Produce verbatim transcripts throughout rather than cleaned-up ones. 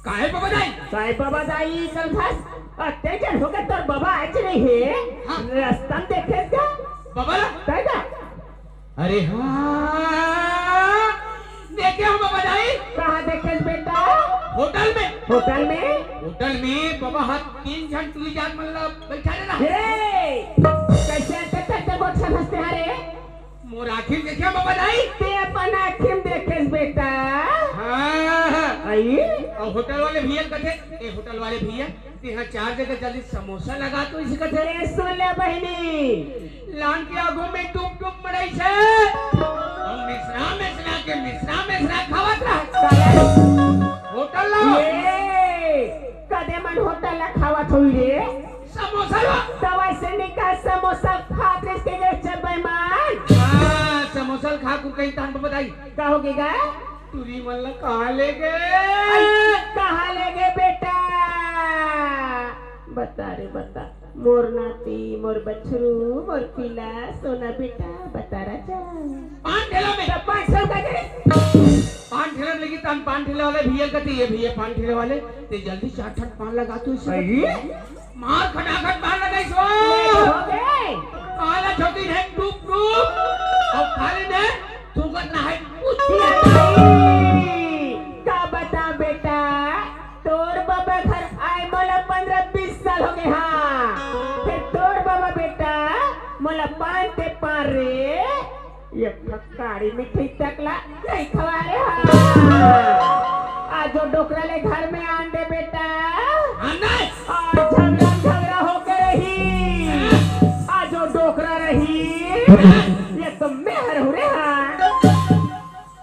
काहे बबा दाई? काय बबा दाई कलथस? अत्ते जन होगे तोर बबा आज नहीं हे। हाँ। रस्ता म देखेस का? बबा ला? काय का? अरे हाँ, देखे हो बबा दाई? कहाँ देखेस बेटा? होटल में। होटल में? होटल में बबा हा तीन झन टूरी जात मन ला बैठा रहे। हे! कैसे अत्ते तत्ते गोठिया फंसते हरे? मोर आँखी म देखे बबा दाई? ते अपन आँखी म देखेस बेटा। हाँ, हाँ। आई? अउ होटल वाले भैया ल कथे, ए होटल वाले भैया, तेहा चार जगह जल्दी समोसा लगा तो इसे कथे। ए सुन ले बहिनी। लान के आगू में टुप टुप मड़ाइस हे। अउ मिसरा मिसरा के मिसरा मिसरा खावत रह। काला? होटल ला। ए, कदे मन होटल ला खावत होई रे? समोसा ला। दवाई से निकाल समोसा खात रहिस के गे चल बेईमान। हाँ, समोसा ल खा कुकई तान बबा दाई। का होगे गा? टूरी मन ला कहाँ ले गे? आई, कहाँ ले गे बेटा? बता रे बता। मोर नाती, मोर बछरू, मोर पीला, सोना बेटा, बता राजा। पान ठेला में। त पान ठेला का करे? पान ठेला में लेकिन तान पान ठेला वाले भैया ल कथे, ए भैया पान ठेला वाले, ते जल्दी चार ठन पान लगा तो इसे। अरे? मार खटाखट पान लगाइस हो। हो गे। काला छोटी है टूप टूप। अउ खाली ने थूकत ना है। का बता बेटा, तोर बबा घर आए मोला पंद्रह बीस साल होगे हाँ। फेर तोर बबा बेटा मोला पान ते पान रे। एक ठक काड़ी मिठाई तक ला नहीं खवाए हा। आज ओ डोकरा ले घर में आन दे बेटा। आन दे। आज झगड़ा झगड़ा होके रही। आज ओ डोकरा रही। ये तो मैं हरहूँ रे हा।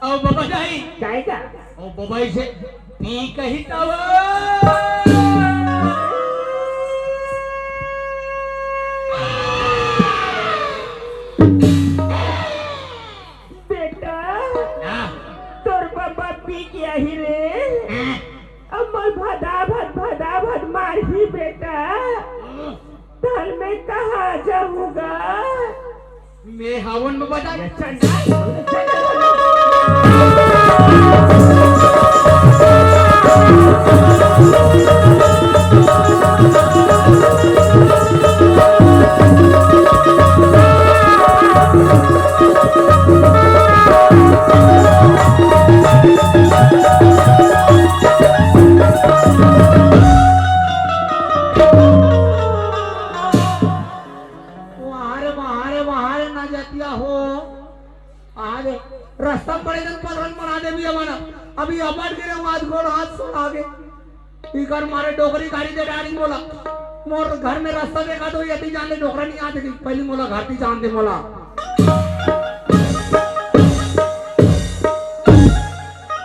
अउ बबा दाई। काय का? अउ बबा इसे पी कही तब। बेटा, हाँ। तोर बबा पी के आही रे। हाँ। अब मोर भदा भद, भदा भद मारही बेटा। हाँ। तल में कहाँ जाहूँ गा? मैं हावन में बता। ये चंडाल, चंडाल। वाह रे, वाह रे, वाह रे, ना जतिया हो। आगे रस्ता पड़े जन पलरन बना दे भी हमारा। अभी अबड़ गिरे, आज गोड़ हाथ सुना गे। इकर मारे डोकरी गाड़ी दे डारी मोला। मोर घर में रस्ता देखा तो यदि जान ले डोकरा नहीं आते कि पहली मोला घर ती जान दे मोला।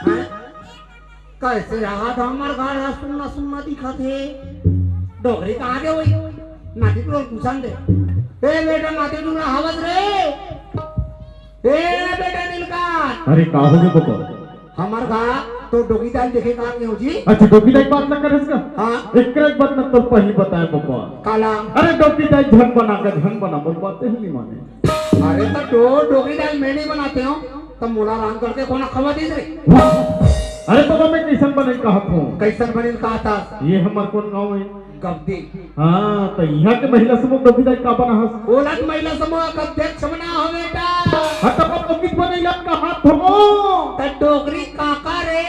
हैं? कैसे रहा था हमार घर हा सुन्ना सुन्ना दिखत हे। डोकरी कहाँ गे होई? नाती टुरा पूछन दे। ए बेटा नाती टुरा हावत रे। ए बेटा नीलकांत। अरे का होगे बबा? हमार घर तो डोकी दाई देखे का नहीं हो जी? अच्छा डोकी दाई बात ना करस का? हाँ। एक बात ना तो पहली बताए बबा। काला। अरे डोकी दाई झन बना का झन बना बोल बात ही नहीं माने। अरे तो डो-, डोकी दाई मैं नहीं बनाते हो, तो मोला राम करके कोना खवा दीस रे। अरे बबा मैं कैसन बने कहत हूँ? कैसन बने कहत हस? ये हमार कौन गाँव है? गब्दी। हाँ, तो यहाँ के महिला समूह डोकी दाई का बना हस? ओला तो महिला समूह का अध्यक्ष बना हो बेटा। हाँ, तो बबा किस बने इलाज का हाथ धो? तो डोकरी काका रे।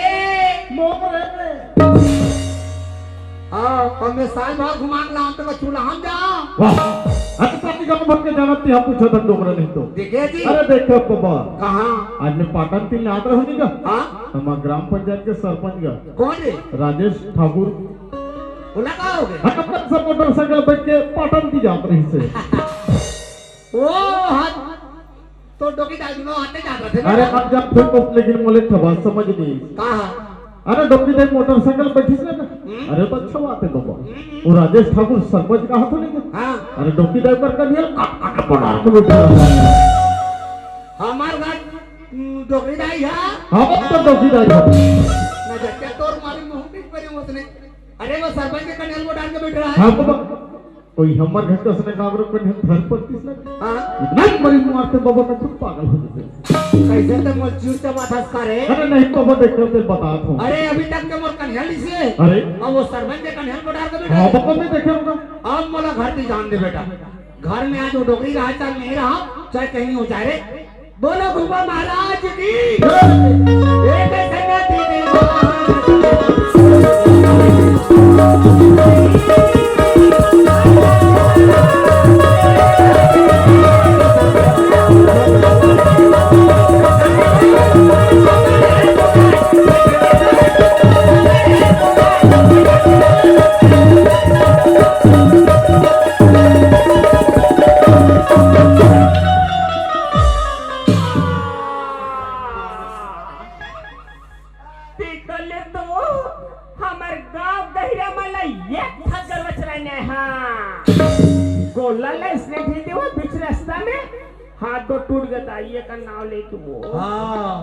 मोर रे। हाँ, और मैं साल भर घुमा के लाऊं तो मैं चूल्हा हम जाऊं। वाह। अरे पापी का भर के जाना ती हम पूछा था डोकरा नहीं तो। देखे जी। अरे देखो बाबा। कहाँ? आज मैं पाटन ती आत रहूं नहीं का? हाँ? हमार ग्राम पंचायत के सरपंच का। कौन रे? राजेश ठाकुर। बोला का हो गया? हाँ, अपन सब मोटरसाइकिल बैठ के पाटन ती जात रहिस हे। ओ, हाँ। तो डोकी दाई दुनो हाथे जात रथे ना। अरे, हम जात थे तो, लेकिन मोले एक ठो बात समझ नहीं। का? अरे, डोकी दाई मोटरसाइकिल बैठिस ना। हम्म। अरे, तो अच्छा बात है बाबा। हम्म। वो राजेश ठाकुर सरपंच का हाथ लेके। हाँ। अरे, डोकी दाई पर का दिया, काट, काट, पड़ा के बैठा। हमार बात, हम्म, डोकी दाई है। हाँ, बात तो डोकी दाई है। ना जब तोर मारी मुंह पीट पड़ी उसने। अरे, वो सरपंच के कन्हैया को डाल के बैठ रहा है। हाँ, बाबा। कोई हमर घर के उसने कागरो को नहीं धर पड़तीस ना। हाँ। नहीं मरी मारते बाबा, मैं तो पागल हो गया। कैसे ते मोर चूर चमाथस करे? अरे नहीं बाबा, देखो ते बतात हूँ। अरे अभी तक के मोर कन्हैया लिसे। अरे। अब वो सरपंच के कन्हैया को डाल के बैठा हाँ है। बाबा, मैं देखे हूँ ना। अब मोला घर की जान दे बेटा। घर में आज वो डोकरी रहा, चाहे नहीं रहा, चाहे कहीं हो जाए रे। बोलो भूपा महाराज की। एक संगति के महाराज। तेकर ले तो हमर गांव गहिरा मन ला एक ठा गरवा चराय नइ हा। गोला ले इसने ढील देवा बीच रास्ता में, हाथ गोड़ टूट गता, ये का नाव लेके वो। हाँ,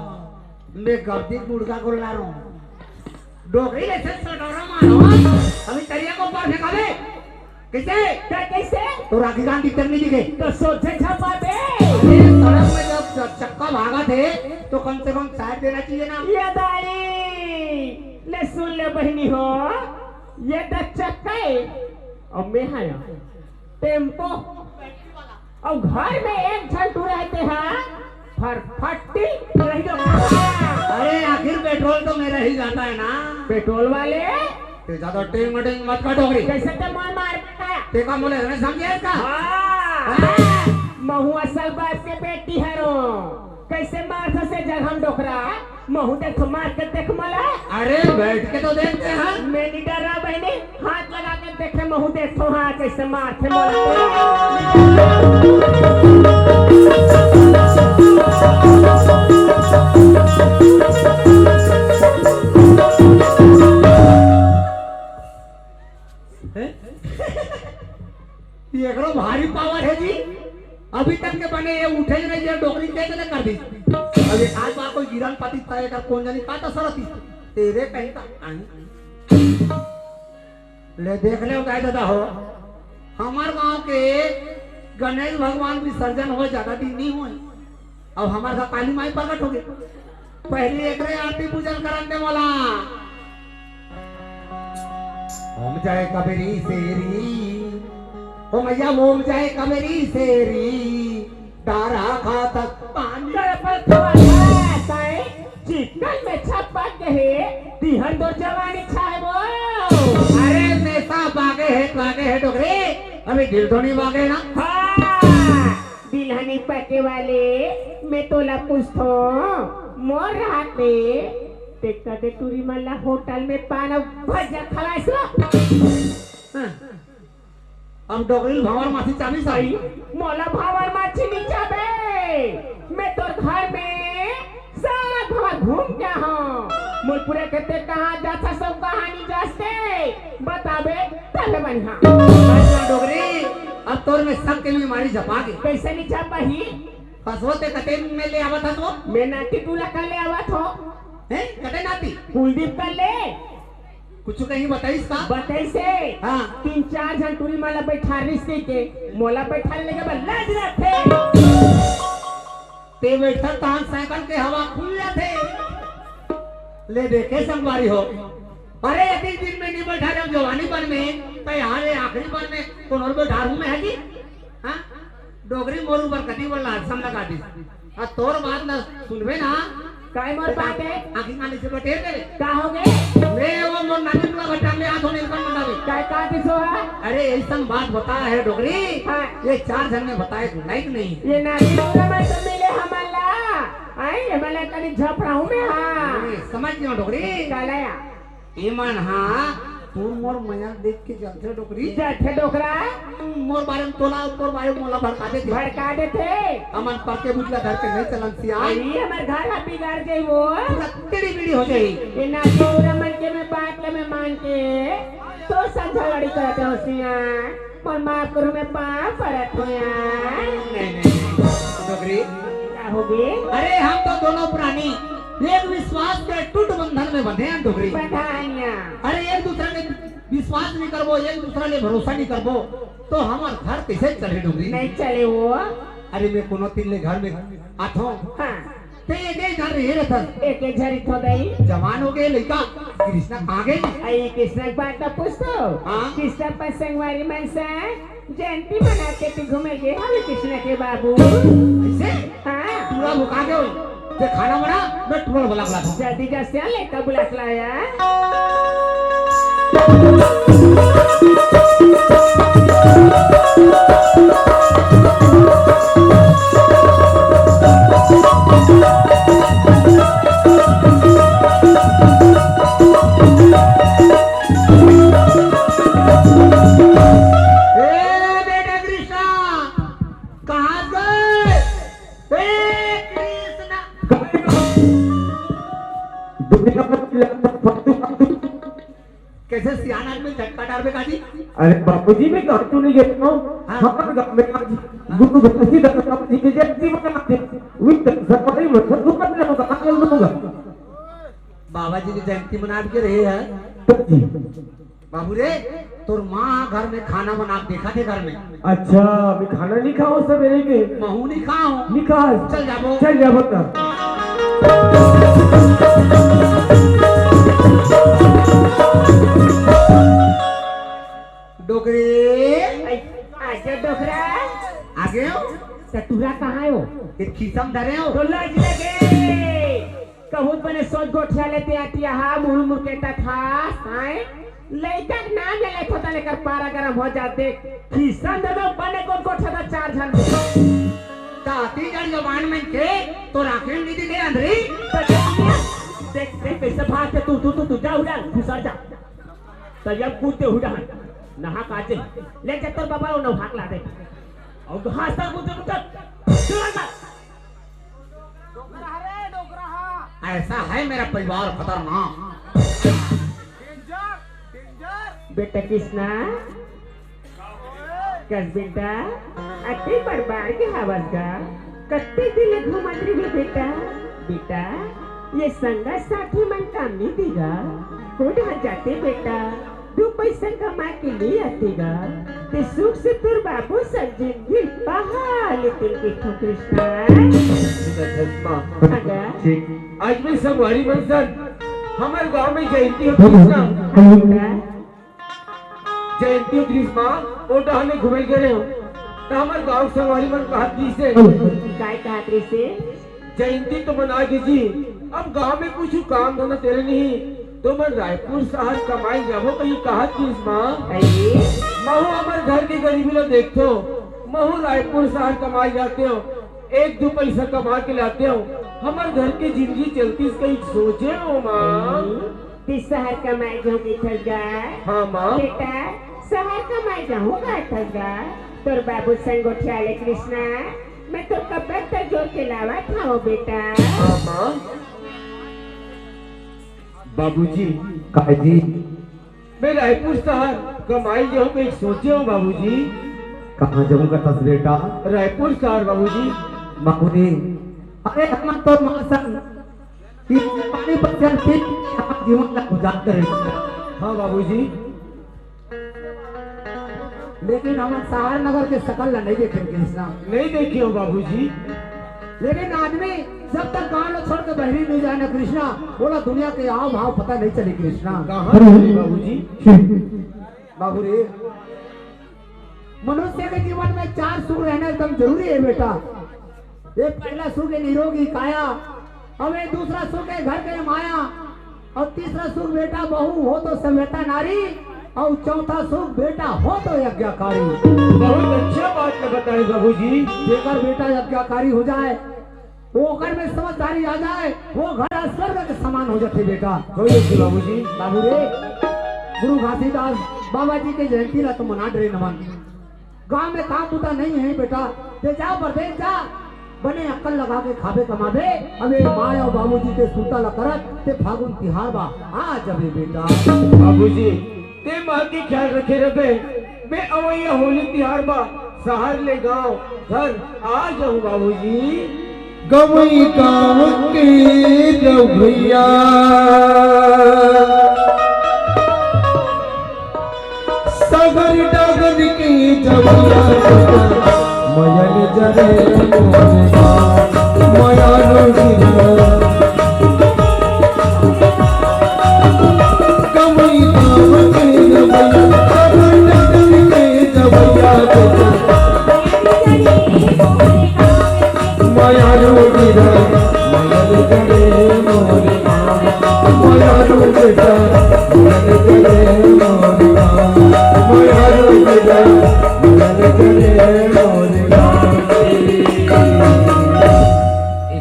मैं गलती गुड़का गोला रहूं। डोकरी ले से सडोरा मारो, अभी तरिया को पार फेंकावे। कैसे? क्या कैसे? तो राखी गांधी तक नहीं दिखे। तो सोचे छपा दे। अरे सड़क में जब च-, चक्का भागा थे तो कम से कम साइड देना चाहिए ना। ये दाई, ले सुन ले बहनी हो, ये तो चक्का है और मैं आया टेम्पो। और घर में एक झन तू रहते हैं, फरफट्टी रह जाओ। अरे आखिर पेट्रोल तो मेरा ही जाता है ना। पेट्रोल वाले? ते ज्यादा टेंग मटेंग मत कर डोकरी। कैसे ते मोर मार बेटा? ते का बोले, मैं समझे इसका? हाँ। हाँ। महू असल बाप के बेटी हरो। कैसे मार से जगह डोकरा? महू देख मार के देख मला। अरे बैठ के तो देखते हैं। मैं नहीं डरा बहनी, हाथ लगा के देखे महू देखो हाँ कैसे मार के मला। हैं? ये एकरो भारी पावर है जी। अभी तक के बने ये उठे ही नहीं, ये डोकरी के चले कर दी। अब एक आध बार कोई गिरन पाती था, एक कोन जानी का तो सरती। तेरे कहीं का आनी। ले देख ले उदय दादा हो, हमार गांव के गणेश भगवान विसर्जन हो ज्यादा दिन नहीं हुए। अब हमार का काली माई प्रकट हो गई। पहली एकरे आरती पूजन करन दे मोला। ओम जय कबीरी शेरी, ओ मैया ओम जय कबीरी शेरी, डारा खातक पानी। चिकन में छपक गए, तिहर तोर जवानी छाए वो। अरे नेशा बागे है, बागे है डोकरे, अभी दिल तो नहीं बागे ना। हाँ। बिलहनी पके वाले, मैं तोला पूछथों, मोर रात में ते कदे टूरी मन ला होटल में पान अउ भजिया खवाएस? हाँ। अब डोकरी ल भांवर माछी चाबी साई। मोला भांवर माछी नी चाबे, मैं तोर घर में सारा घर घूम के हूँ। मोर पूरे के ते कहाँ जाथस अउ कहाँ नी जाथस ते बताबे तबे बढ़िया। अच्छा डोकरी, अब तोर में शक के बीमारी झपा गे। कैसे नी झपाही? फसवो ते कते में ले आवत हस वो? मैं नाती टूला कर ले आवत हो। हैं? कते नाती? कुलदीप कर ले। कुछ कहीं बताइस का? बताइस हे। हाँ। तीन चार झन टूरी मन ला बैठारिस कहिके, मोला बैठारे लेगे बर लाज लगथे। ते बैठा तान साइकिल के हवा खुल जाथे। ले देखे संगवारी हो। अरे यदि दिन में नहीं बैठा जब जवानी बन में, तो यहाँ ले आखिरी बन में कौन और बैठा हूँ मैं है जी? हाँ? डोकरी मोर ऊपर कति बोल लालसम लगा दी। आ तोर बात ना सुनबे ना। काय मोर बात है? आँखी माली से बटेर करे। का हो गे? रे वो मोर नानी टूला भट्टा में आथो नीलकंठ मंडावी। काय का दिसो है? अरे ऐसन बात बता है डोकरी। हाँ। ये चार झन में बताए लायक नहीं। ये नानी टूला में तो मिले हमन ला। आई हमन ला कनी झपड़ाहूँ मैं हाँ। अरे समझ गया डोकरी। का लाया? एमन हा तू मोर मया देख के जलथे डोकरी। जलथे डोकरा। मोर बारे में तोला, तोर बारे में मोला भड़का देथे। भड़का देथे। हमन पक्के बुझला धर के नहीं चलन सिया। अरे हमर घर हा बिगड़ गई वो। पूरा टेढ़ी मेढ़ी हो जाई। ये नाती टूरा मन के मैं बात ले मैं मान के तो संझा लड़ी करत हो सिया। मोर माफ करो, मैं पाँव परत हूँ यार। नहीं, नहीं, नहीं। डोकरी। का हो गे? अरे हम तो दोनों प्राणी एक विश्वास के टूट बंधन में बंधे हैं डोकरी। बंधानिया। अरे एक दूसरे के विश्वास नहीं करबो, एक दूसरा ले भरोसा नहीं करबो, तो हमर घर कैसे चले डोकरी? नहीं चले वो। अरे मैं कोनो तीन ले घर में आथो। हाँ। ते एक एक घर रहे रहथस। एक एक झरी थो दई। जवान हो गए लइका, कृष्णा कहाँ गए? आई कृष्णा के बात न पूछ तो। हाँ। कृष्णा अपन संगवारी मन से जयंती मना के तू घूमे गए हवे कृष्णा के बाबू। ऐसे? हाँ। पूरा भुखा गए हो। ते खाना बना, मैं टूरा बुला के लाता हूँ। जल्दी जा सियान लइका बुला के लाया। ए बेटा कृष्णा, कहाँ गए? ए कृष्णा। दुनिया में फालतू, फालतू। कैसे सियान आदमी झटका डाल बेटा जी? अरे बाबूजी, मैं कहा तू नहीं गया हूँ। हाँ। हमारे गाँव में आज गुरु घोसी दादा बाबा जी की जयंती मनाते हैं। वे तो सरकारी मतलब दुकान में होगा, आगे होगा। बाबा जी की जयंती मना के रहे हैं। तो जी। बाबू रे, तोर माँ घर में खाना बना के देखा थे घर में। अच्छा, अभी खाना नहीं खाओ सवेरे के? महू नहीं खाओ। नहीं खाओ? चल जाबो। चल जाबो त। डोकरे। आई, आजा डोकरा। आगे हो? त टूरा कहाँ हो? एक खीसा म धरे हो? तो लाज लगे। कहूँ बने सोच गोठिया लेते आती हा, मुड़ मुड़ के तक हा, आए? लइका के नाम ले लेथो त लेकर पारा गरम हो जाते। खीसा म धरे हो, बने को गोठिया था चार झन। ताती जड़ जवान में के, तो राखे में नहीं दिखे अंदरी। तो देख, देख, देख कैसे भाग के तू, तू, तू, तू जा उड़ा, घुसर जा। तब जब कूदते उड़ा, नहा काचे, ले जा तोर बाबा, वो नहा के ला दे। और घास तक कूदते, कूदते, चला जा। ऐसा है मेरा परिवार खतरनाक। बेटा कृष्णा, कस बेटा, अति बरबार के हवस गा, कत्ते दिन ले घूमत रहिबे बेटा? बेटा, ये संगा साथी मन काम नहीं दीगा, कोड हर जाते बेटा। दू पैसा कमा के ले आते गा, ते सुख से तोर बाबू संग जिंदगी बहाल तिल के ठो कृष्णा। माँ, अगा। ठीक। आज मैं संगवारी मन सन, हमर गांव में जयंती हो कृष्णा। अगा। जयंती हो कृष्णा, ओ डहने घूमे गए हो, त हमर गांव के संगवारी मन कहत रहिसे। काय कहत रहिसे? जयंती तो मना गे जी, अब गांव में कुछ काम धंधा तेरे नहीं, तो मन रायपुर शहर कमाई जाबो कहीं कहत किस माँ। अरे। महू हमर घर के गरीबी ला देखथो, महू रायपुर शहर कमाई जाते हो, एक दू पैसा कमा के लाते हो, हमर घर के जिंदगी चलतीस कहीं सोचे हो माँ। अरे, ती शहर कमाई जाहूँ कहिथस गा? हाँ माँ। बेटा, शहर कमाई जाहूँ कहिथस गा? तोर बाबू संग गोठिया ले कृष्णा, मैं तो कब तक जोर के लावत हूँ बेटा। हाँ, माँ। बाबूजी। का जी? मैं रायपुर शहर कमाई जाऊँ, मैं सोचे हूँ बाबूजी। कहाँ जाऊँगा तस बेटा? रायपुर शहर बाबूजी। बाबूजी, अरे हम तो माँ संग ये पानी पत्थर पी के अपन जीवन ला गुजारते रहे। हाँ बाबूजी। लेकिन हम शहर नगर के शकल ला नहीं देखे कृष्णा। नहीं देखे हो बाबूजी। लेकिन आदमी जब तक गांव ला छोड़ के बहरी नहीं जाए ना कृष्णा, बोला दुनिया के हाव भाव पता नहीं चले कृष्णा। कहाँ चले बाबूजी? बाबू रे, मनुष्य के जीवन में चार सुख रहना एकदम जरूरी है बेटा। ये पहला सुख है निरोगी काया, अब ये दूसरा सुख है घर के माया, और तीसरा सुख बेटा बहू हो तो सभ्यता नारी, और चौथा सुख बेटा हो तो यज्ञकारी। बहुत अच्छा बात है बताए बाबूजी। जेकर बेटा यज्ञकारी हो जाए, ओकर में समझदारी आ जाए, वो घर स्वर्ग के समान हो जाते बेटा। हो जाते बाबूजी। बाबू रे, गुरु घासीदास बाबा जी के जयंती ला तो मना डरे नमन। गांव में काम बुता नहीं है बेटा, ते जा परदेस जा, बने अक्कल लगा के खाबे कमाबे। अबे माय और बाबूजी के सुरता ला करत ते फागुन तिहार बा आ जबे बेटा। बाबूजी, ते माँ के ख्याल रखे रहे, मैं अवैया होली तिहार बा शहर ले गांव घर आ जाऊं बाबूजी। गवई गाँव के रघुइया। ए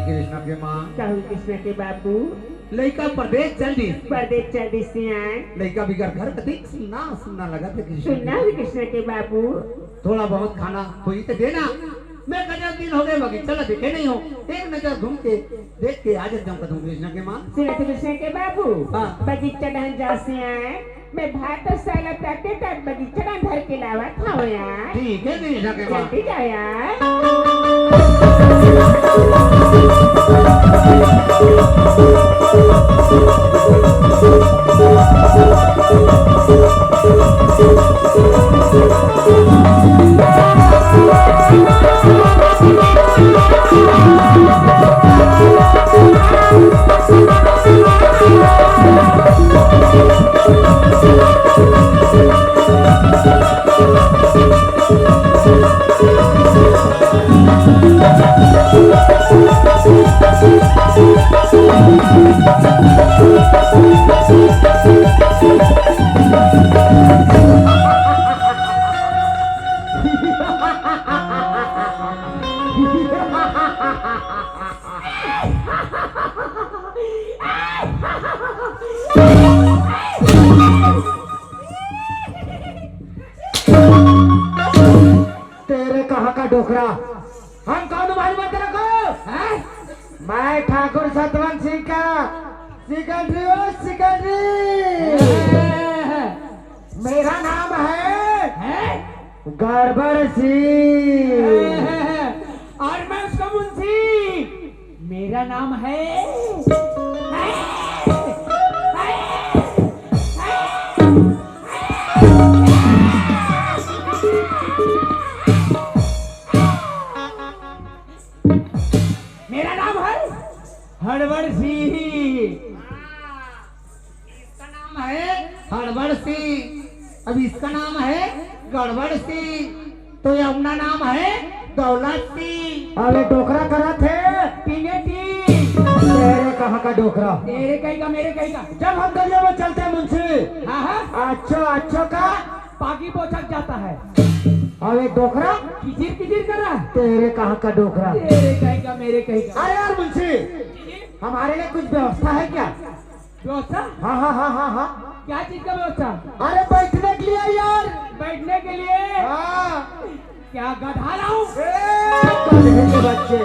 कृष्णा के माँ, कहू कृष्णा के बाबू। लइका परदेस चल दिस। परदेस चल दिस सियान। लइका बिगर घर कतिक सुन्ना सुन्ना लगत हे कृष्णा। सुन्ना हे कृष्णा के बाबू। थोड़ा बहुत खाना होही त देना। मैं कतेक दिन होगे बगीचा ला देखे नइ हों। एक नजर घूम के देख के आ जात हूँ, कहूँ कृष्णा के माँ। सुनत हे कृष्णा के बाबू। हाँ। बगीचा डहन जा सियान। मैं भात अउ साग ला तते तक बगीचा डहन धर के लावत हवं यार। ठीक हे कृष्णा के माँ। जल्दी जा यार। तेरे कहाँ का डोकरा? हम कौन तुम्हारी मत रखो? हैं? मैं ठाकुर सतवंत सिंह का सिकंदरी, ओ सिकंदरी। मेरा नाम है हैं? गड़बड़ सिंह। और मैं उसका मुंशी। मेरा नाम है मेरा नाम है हड़बड़ सिंह। इसका नाम है हड़बड़ सिंह, अब इसका नाम है गड़बड़ सिंह, तो ये अपना नाम है दौलत सिंह। अबे डोकरा करत हे। टीने टी। तेरे कहाँ का डोकरा? तेरे कहीं का, मेरे कहीं का। जब हम गलियों में चलते हैं मुंशी। हाँ, हाँ। अच्छो, अच्छो का। पागी बोचक जाता है। अबे डोकरा। किचिर किचिर कर रहा है। तेरे कहाँ का डोकरा? तेरे कहीं का, मेरे कहीं का। अरे यार मुंशी, हमारे लिए कुछ व्यवस्था है क्या? व्यवस्था? हाँ, हाँ, हाँ, हाँ, हाँ। क्या चीज का व्यवस्था? अरे बैठने के लिए यार। बैठने के लिए? हाँ। क्या गधा लाऊं? ए, गधे के बच्चे।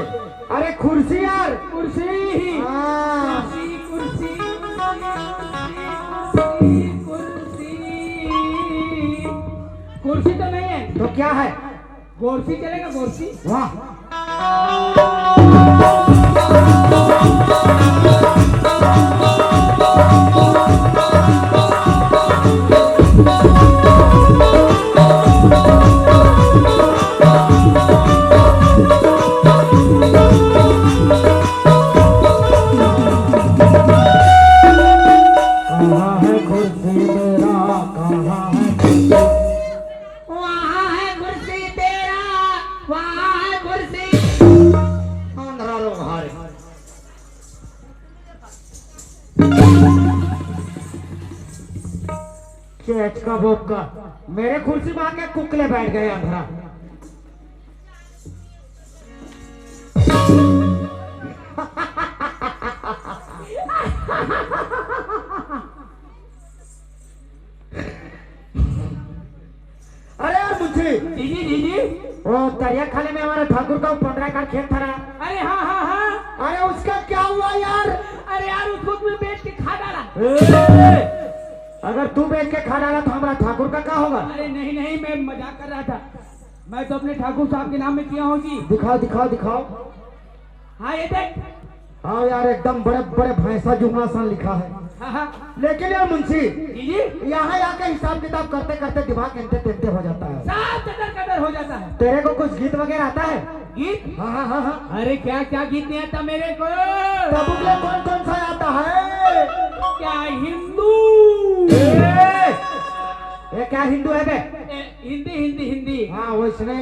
अरे कुर्सी यार। कुर्सी। हाँ। कुर्सी, कुर्सी, कुर्सी, कुर्सी, कुर्सी। कुर्सी तो नहीं है। तो क्या है? गोरसी चलेगा, गोरसी? वाह। कहाँ है कुर्सी मेरा, कहाँ है कुर्सी? वहाँ है कुर्सी तेरा, वहाँ है कुर्सी। अंधरा लोग हारे। चेचका बोबका, मेरे कुर्सी में आके कुकले बैठ गए अंधरा। अरे यार मुंशी। जी जी जी जी। वो तरिया खाले में हमारा ठाकुर का पंद्रह एकड़ खेत था ना। अरे हाँ हाँ हाँ। अरे उसका क्या हुआ यार? अरे यार उसको मैं बेच के खा डाला। ए, अगर तू बेच के खा डाला तो हमारा ठाकुर का क्या होगा? अरे नहीं नहीं, मैं मजाक कर रहा था। मैं तो अपने ठाकुर साहब के नाम में किया हूँ जी। दिखाओ दिखाओ दिखाओ। हाँ ये देख। हाँ यार एकदम बड़े बड़े भैंसा जुगना सन लिखा है। हाँ, हाँ। लेकिन यार मुंशी, जी, जी। यहाँ आके हिसाब किताब करते करते दिमाग एंते तेंते हो जाता है। सब चटर कटर हो जाता है। तेरे को कुछ गीत वगैरह आता है? गीत? हाँ, हाँ, हाँ, हाँ। अरे, क्या क्या गीत नहीं आता मेरे को? तब उगले कौन कौन सा आता है? क्या हिंदू? ए, ये क्या हिंदू है बे? ए, हिंदी, हिंदी, हिंदी। हाँ, वैसने।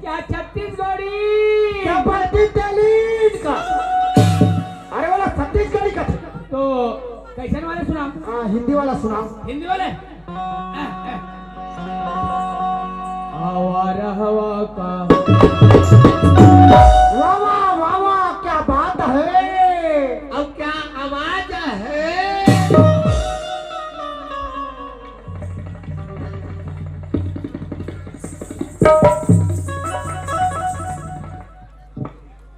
क्या छत्तीसगढ़ी? क्या पढ़ती तेलीन का? अरे, बोला छत्तीसगढ़ी का। तो कैसन वाले सुना? हाँ, हिंदी वाला सुना। हिंदी वाले? आवा रहवा का। वाह, वाह, वाह, वाह, क्या बात है। अब क्या आवाज है।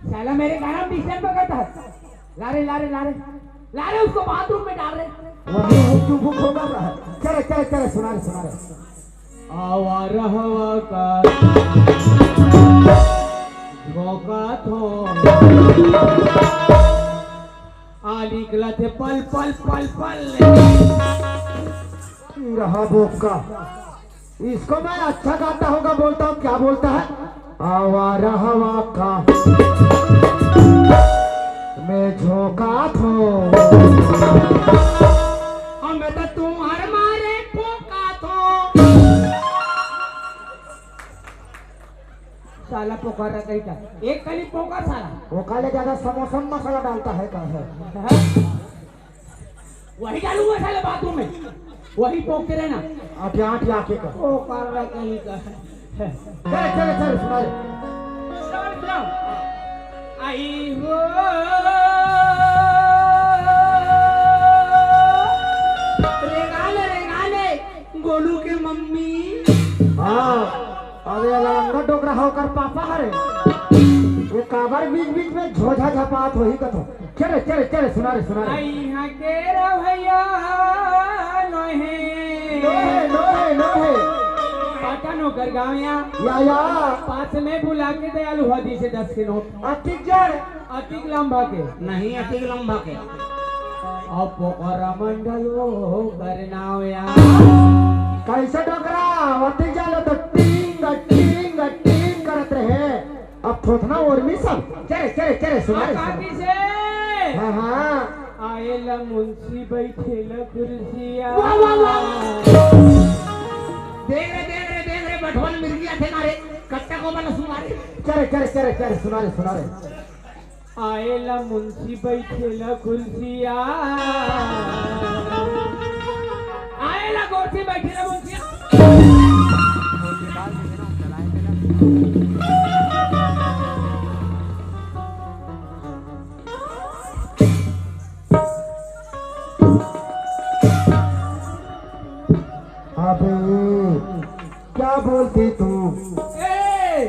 साला मेरे गाना में डिस्टर्ब करता है। ला रे, ला रे, ला रे, ला रे, उसको बाथरूम में डाल रे। वही है, चुप हो रहा है। चले, चले, चले, सुना रे, सुना रे। आवा रहवा का झोंका थो। आ निकला थे पल, पल, पल, पल। रहा बोका। इसको मैं अच्छा गाता होगा बोलता हूँ, क्या बोलता है? आवा रहवा का मैं झोंका थो। हम तो तुम्हार मारे पोका थो। साला पोका रहा कहीं का। एक खाली पोका साला। वो काले ज्यादा समोसा में मसाला डालता है, कहा है? हाँ? वही डालूंगा साले बाथरूम में, वही पोकते रहना। अटिया, अटिया के कर। ओ कर रहा कहीं का। चल, चल, चल, सुना दे। सुनाओ, सुनाओ। आई हो। रेंगा ले, रेंगा ले, गोलू के मम्मी। हाँ, अरे लंगट डोकरा होकर पापा हरे। ये काबर बीच बीच में झोझा झपात होही कथो। चले, चले, चले, सुना रे, सुना रे। आई यहाँ के रवैया नोहे। नोहे, नोहे, नोहे। पाटन ओकर गाँव या। या, या। पास में बुला के दयालु हो दी से दस के नोट। अतिक जड़। अतिक लंबा के। नहीं, अतिक लंबा के। अब पोखरा मंडल वो करनाव या। कैसे डोकरा? अतिक जालो तो टिंग, टिंग, टिंग करत रहे। अब थोथना और भी सब। चले, चले, चले, सुना रे, हाँ, सुना। काकी से। हाँ, हाँ। आएला मुंशी बैठेला कुर्सिया। वाह, वाह, वाह। देख रे, देख रे, देख रे, बठवन मिर्गिया थे ना रे। कच्चा को वाला सुना रे। चले, चले, चले, चले, सुना रे, सुना रे। आएला मुंशी बैठेला कुर्सिया। आएला गोठी बैठेला मुंशिया। अबे, क्या बोलती तू? ए,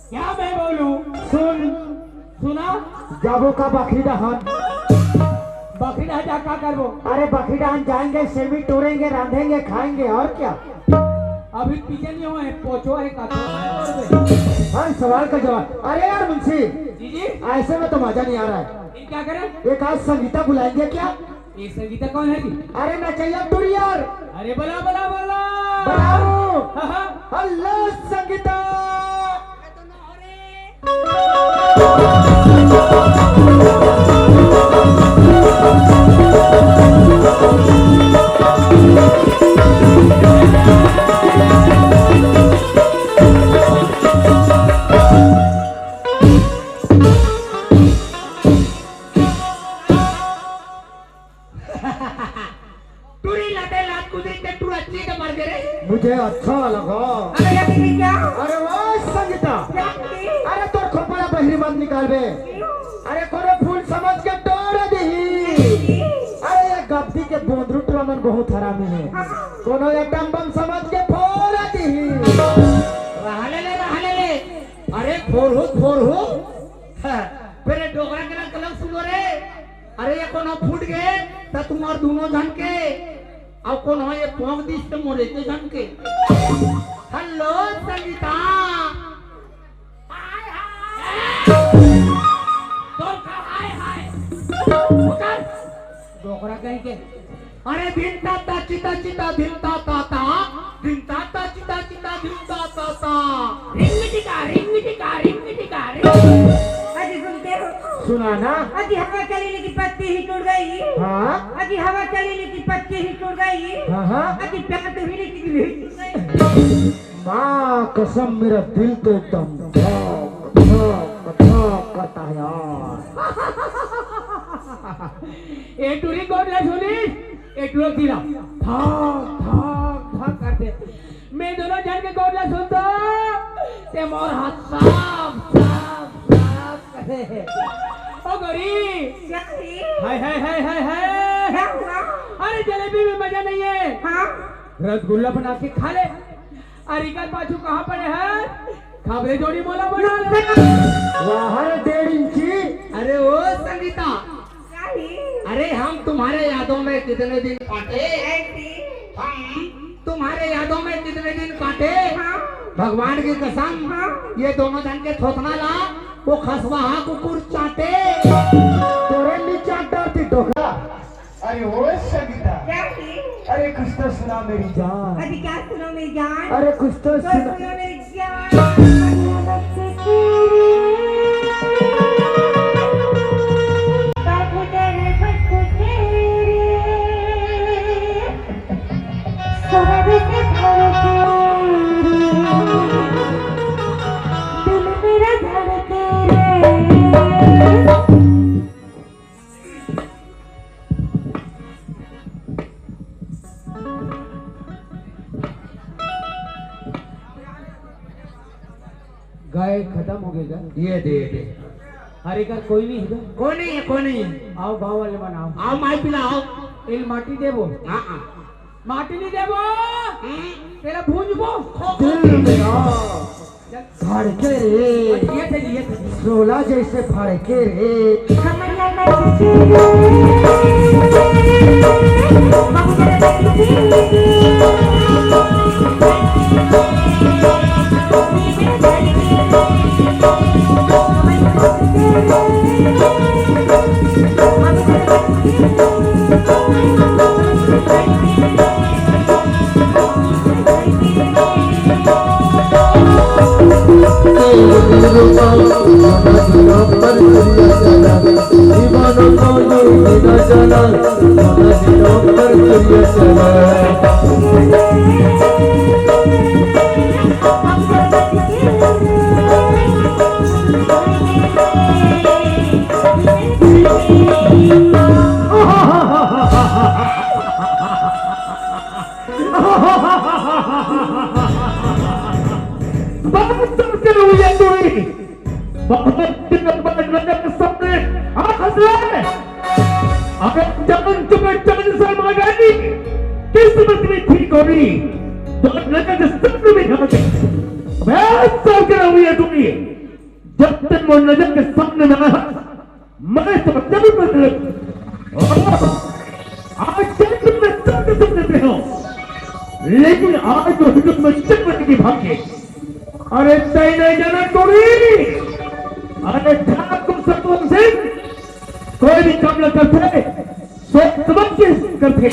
क्या मैं बोलूं? सुन। सुना? जाबो का बखरी डहान? बखरी डहान जा का करबो? अरे बखरी डहान जाएंगे, सेमी टोरेंगे, रांधेंगे, खाएंगे और क्या? अभी पीछे नहीं हुए, पोचो है का तो? हर सवाल का जवाब। अरे यार मुंशी, जी, जी। ऐसे में तो मजा नहीं आ रहा है। फिर क्या करें? एक आज संगीता बुलाएंगे क्या? ये संगीता कौन है जी? अरे नचैया टुरी यार। अरे बोला, बोला, बोला। बुलाओ। हाँ, हाँ। हेलो संगीता। टूरी लाते लात कुदरी ते टूरा चीट मार दे रे। मुझे अच्छा लगा। अरे ये भी क्या? अरे वो संगीता। क्या की? अरे तोर खोपड़ा बहिरी मत निकाल बे। क्यों? अरे कोनो फूल समझ के टोर दही। अरे ये गब्दी के बोंदरू टूरा मन बहुत हरामी है। हाँ। कोनो ये डम बम समझ के फोर दही। रहले ले, रहले ले। अरे फोर हो, फोर हो। हाँ, फिर ये डोकरा के ना कलम सुनो रे। अरे ये कोनो फूट गे त तुम्हार दोनों झन के, अउ कोनो ये पोंक दिस त मोरे के झन के। हेलो संगीता। हाय हाय। तोर का हाय हाय? उतर। डोकरा कहीं के। अरे धिन ता ता चिता चिता धिन ता ता ता, धिन ता ता चिता चिता धिन ता ता ता। रिंग टिका, रिंग टिका, रिंग टिका, रिंग। अजी सुनते हो? सुना ना। अजी हवा चली लेकिन पत्ती ही टूट गई। हाँ। अजी हवा चली लेकिन पत्ती ही टूट गई। हाँ, हाँ। अजी प्यार तो ही नहीं, किसी भी टूट गई। माँ कसम, मेरा दिल तो एकदम धक, धक, धक करता है यार। ए टूरी गोठ ला सुनिस, ए टूरी दिला धक, धक, धक करथे। मैं दोनों झन के गोठ ला सुनथों, ते मोर हाथ साफ, साफ, साफ करथे। ओ गोरी। क्या है? हाय, हाय, हाय, हाय, हाय। क्या हुआ? अरे जलेबी में मजा नहीं है। हाँ? रसगुल्ला बना के खा ले। अरे इकर पाछू कहाँ पड़े है? खबरे जोड़ी मोला बना ले। वाह रे डेढ़ इंची। अरे ओ संगीता। क्या ही? अरे हम तुम्हारे यादों में कितने दिन काटे। ऐसी। हम तुम्हारे यादों में कितने दिन काटे। हाँ। भगवान की कसम। हाँ। ये दोनों झन के थोथना ला, वो खसवाहा कुकुर चाटे। तोरे नी चाट डारती डोकरा। अरे ओ संगीता। क्या ही? अरे कुछ तो सुना मेरी जान। अरे क्या सुनो मेरी जान? अरे कुछ तो तो सुना। सुनो मेरी जान। गाय खत्म हो गई का? ये दे, ये दे। अरे का कोई नहीं है का? कोई नहीं है, कोई नहीं है। आओ गांव वाले मन आओ। आओ माई पिला आओ। एल माटी देबो। हाँ, हाँ। माटी नहीं देबो। हम्म। तेला भूंजबो। खो, खो। दिल में आ। धड़के रे। ये थे, ये थे। शोला जैसे भड़के रे। बहुत दिन हो गया टूरी, बहुत दिन बाद नजर के सामने आ हंस रहा है। अबे जान चुके, जान शर्मा गई। किस्मत में ठीक होगी तो नजर के सामने भी आ गई। अबे सब क्या हुई है टूरी, जब तक वो नजर के सामने ना आया, मैं तो जब तक आज जन्म में चंद तुम देते हो, लेकिन आज तो हिंदुस्तान में चंद की भाग्य। अरे तय नहीं जाना टूरी। अरे ठाकुर सतवंत सिंह कोई भी काम न करते, सोच समझ के करते।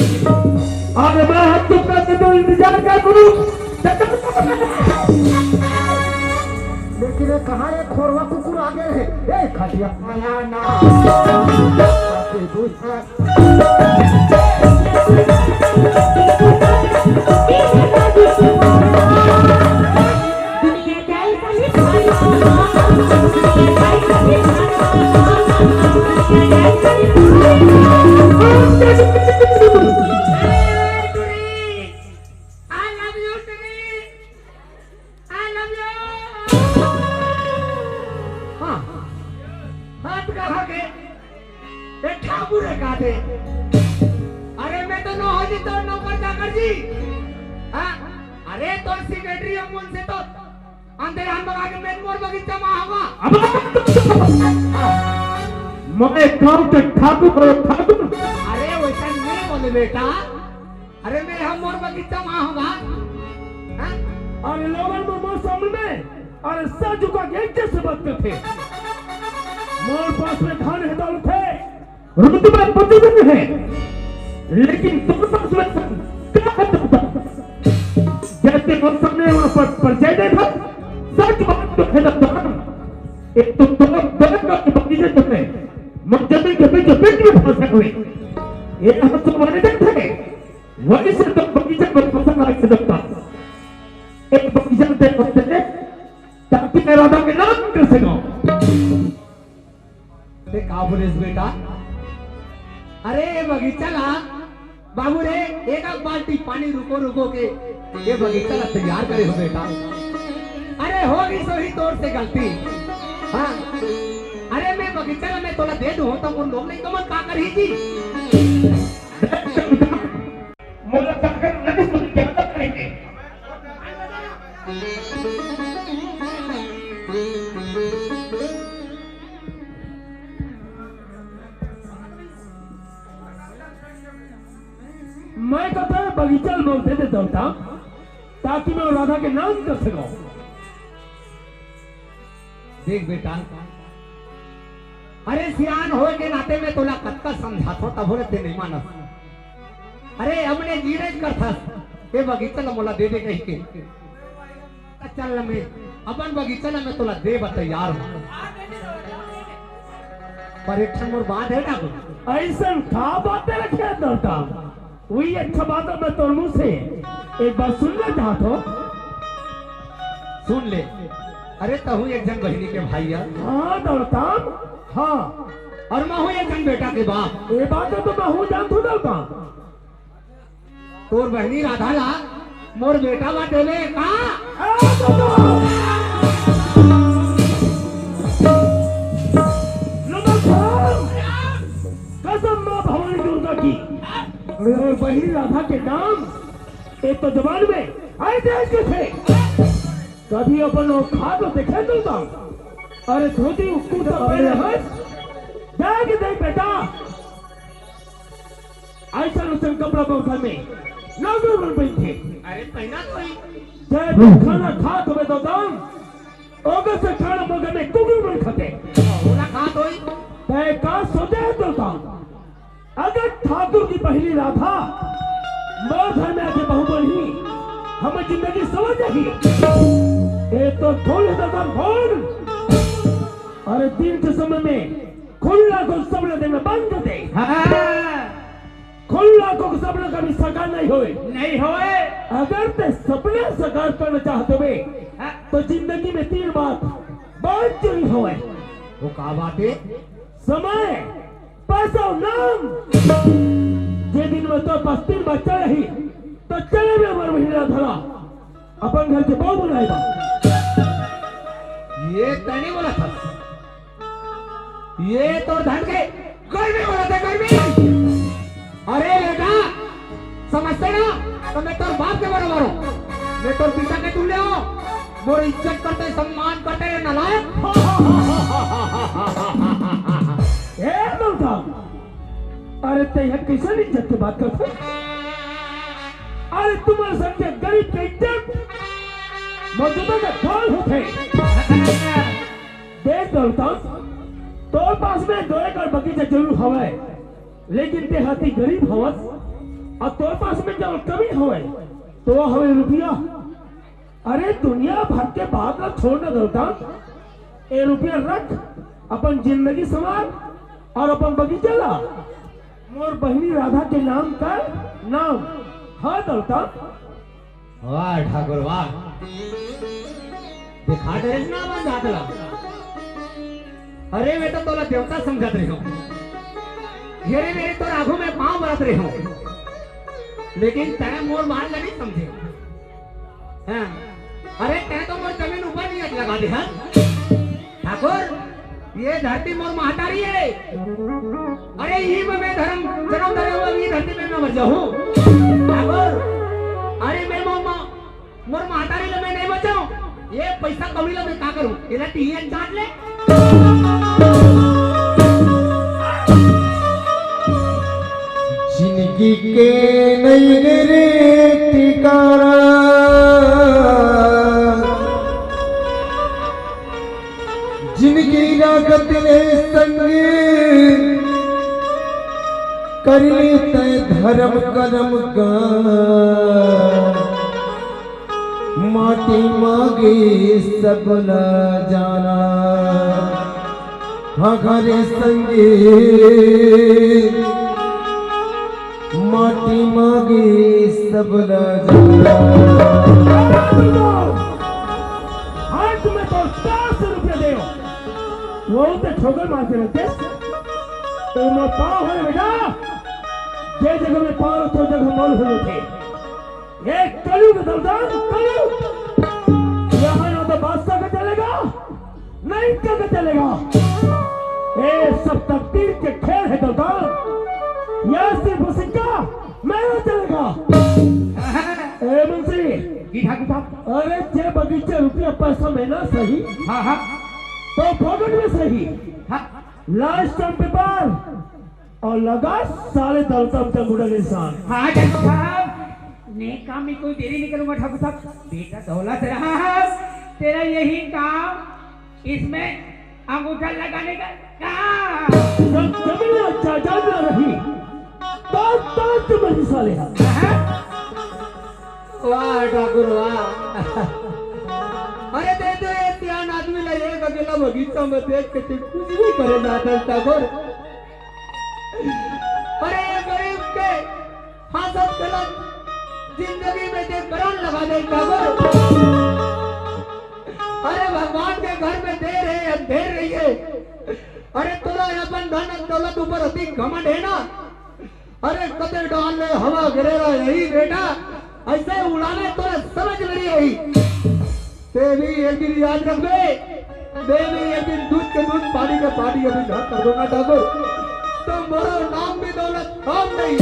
अरे मैं हम तुमका तो इंतजार क्या करूं? लेकिन ये कहाँ ये खोरवा कुकुर आ गए हैं? ए खटिया आया ना। हाँ, हाथ कहाँ के? ए ठाकुर हे का दे? अरे मैं तो नोहर जी, तोर नौकर चाकर जी। हाँ? अरे तोर secretary अम्मन से तो अंधेरान भगा के मैं मोर बगीचा मा होगा। अब मैं गांव के ठाकुर करो ठाकुर। अरे वैसा नहीं बोले बेटा। अरे मैं हम मोर बगीचा मा होगा। हाँ? अरे लोगन में मोर सामने में अरे सर झुका के एक जैसे बात करते। मोर पास में धन है, दौलत है, रुतबा पति में है, लेकिन तोर पास में का है तोर पास? जैसे मौसम ने वहाँ पर परिचय दे था, सच बात तो है ना, एक तो तोर बगल का बगीचे में, मत जमीन के बीच बीच में फंसे हुए। ये हम तो माने देते हैं, वही से तो बगीचे में फंसा लाग सकता। एक बगीचा दे सकते हैं, ताकि मैं राधा के नाम कर सकाऊं। ते का बोलेस बेटा? अरे, ये बगीचा ला, बाबू रे, एक आध बाल्टी पानी रुको रुको के ये बगीचा ला तैयार करे हो बेटा। अरे, होगी सोही तोर से गलती। हाँ, अरे, मैं बगीचा ला मैं तोला दे दूँ, तो मोर लोग नहीं तो मन का करही जी। मोला ताकत नहीं सुन के अंदर करेंगे। मैं कहता है बगीचा में दे देता होता, ताकि मैं राधा के नाम कर सकाऊं। देख बेटा, अरे सियान होए के नाते मैं तोला कतका समझाथो तभो ले ते नहीं मानस। अरे हमने जीरे करथस, ये बगीचा ला मोला दे दे कही के। चल मैं अपन बगीचा ला मैं तोला दे बर तैयार हूँ। पर एक ठन मोर बात है ना, ऐसन का बात रखे दर्दा? वही अच्छा बात है, मैं तोर मुंह से एक बार सुन ले चाहत हो। सुन ले। अरे तहू एक जन बहिनी के भाई है। हाँ दौलताम। हाँ। और मैं हूँ एक जन बेटा के बाप। ये बात तो मैं हूँ जानत हूँ दौलताम। तोर बहिनी राधा ला मोर बेटा ला देवे का? ए दौलताम। नमस्कार। कसम माँ भवानी दुर्गा की। अरे बहिनी राधा के नाम एक तो जबान में आए थे आज के थे। कभी अपन औकात तो देखे तो था। अरे धोती कुर्ता पहने हस। जाके देख बेटा। ऐसा उसन कपड़ा को घर में नौकर बन पहनते। अरे पहना तो ही। जय खाना खा तुम्हें तो दाम। ओकर से खाना मगर में कुकुर मन खाते। ओला खात होई। तय का सोचे है तो का? अगर ठाकुर की बहिनी राधा मोर घर में आके बहू बनही, हमर जिंदगी संवर जाही। ये तो धोल है दादा धोल। अरे दिन के समय में खुल्ला को सपना देना बंद कर दे। हाँ। खुल्ला को सपना कभी साकार नहीं होए। नहीं होए। अगर ते सपना साकार करना चाहत होबे, हाँ। तो जिंदगी में तीन बात बहुत जरूरी होए। वो का बात है? समय, पैसा और नाम। जे दिन में तोर पास तीन बात रही, तो चले में हमर महिला धरा अपन घर के बहू बनाए बा। ये तैं नहीं बोला था। ये तोर धन के गर्मी बोला था, गर्मी। अरे बेटा, समझते ना? तो मैं तोर बाप के बराबर हूँ। मैं तोर पीछा के तुल्य हूँ। मोर इज्जत करते, सम्मान करते रे नालायक। ए दौलताम, अरे तैं ह कैसन इज्जत के बात करते? अरे तुम्हारे संग के गरीब के इज्जत मौजूदा का ढोल होते। देख दौलताम, तोर पास में दो एकड़ बगीचा जरूर हवय, लेकिन ते ह अति गरीब हवस, और तोर पास में जब कमी हवय, तो वो हवय रुपया। अरे दुनिया भर के बात ला छोड़ ना दौलताम, ए रुपया रख, अपन जिंदगी संवार और अपन बगीचा ला मोर बहिनी राधा के नाम कर नाम। हाँ दौलताम। वाह ठाकुर वाह, दिखा दे रे ना मन जात ला। अरे मैं तो तोला देवता समझत रहे हूँ, ये रे मेरे तो आंखों में पाँव बरत रहे हूँ, लेकिन तैं मोर मान ला नहीं समझे। हाँ। अरे तैं तो मोर जमीन ऊपर नहीं लगा दे हाँ। ठाकुर, ये धरती मोर महतारी है। अरे यही में मैं धर्म जन्म धरे हुआ ये धरती में मैं मर जाऊँ। ठाकुर, अरे मैं मोर मा-, मोर महतारी ले मैं नहीं बचाऊँ। ये पैसा कौड़ी ले मैं का करूँ? इला टीएन चाट ले। जिंदगी के नई रे टिकारा, जिंदगी लागत ले संग, करम करम का माटी मागे सब ला जाना। हाँ घरे संगे माटी मागे सब ला जाना। आज मैं तो चार सौ रुपया दे, वो तो ठोकर मार के रखते। तो मैं पाँव है बेटा, जे जगह में पाँव रखो, जगह मोल हो थे। ये कलयुग दलदान, कलयुग। यहाँ ना तो बादशाह का चलेगा, ना इनका का चलेगा। ये सब तकदीर के खेल है दलदान। यह सिर्फ सिक्का मेरा चलेगा। ए मुंशी, जी ठाकुर साहब। अरे जे बगीचे रुपया पैसा में ना सही, हाँ, हाँ। तो फोकट में सही। हाँ। लास्ट टाइम पेपर और लगा साले दलदम का गुड़ा के इंसान। हाँ ठाकुर साहब, नेक काम में कोई देरी नहीं करूंगा ठाकुर साहब। बेटा दौलत राम, तेरा यही काम, इसमें अंगूठा लगाने का काम। जब जमीन जायदाद ना रही, तो ताज में हिस्सा ले। हाँ। वाह ठाकुर वाह। अरे दे दो ये सियान आदमी ला एक अकेला बगीचा में देख के तू कुछ भी करे दादर ठाकुर। अरे ये गरीब के हंसत खेलत जिंदगी में जे करन लगा दे ठाकुर। अरे भगवान के घर में देर है अंधेर रही है। अरे तोला अपन धन दौलत ऊपर अति घमंड है ना। अरे कते डाल ले हवा गिरेगा यही बेटा, ऐसे उड़ावे तो समझ में नहीं आई। ते भी एक दिन याद रखबे, मैं भी एक दिन दूध के दूध, पानी के पानी अभी ना कर दूंगा ठाकुर। तो मोरो नाम भी दौलत राम नहीं।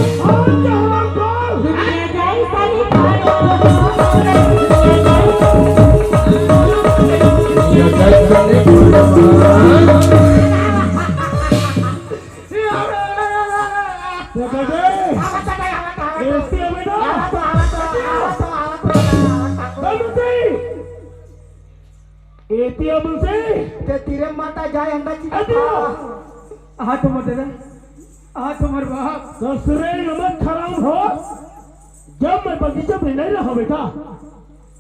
एतिया मुंशी। ते तीरे माता जाए अंडा चिका अरे खा। हाथ मत दे। हाथ मर बाप। ससुरे नमक हराम हो। जब मैं बगीचा में नहीं रहा बेटा,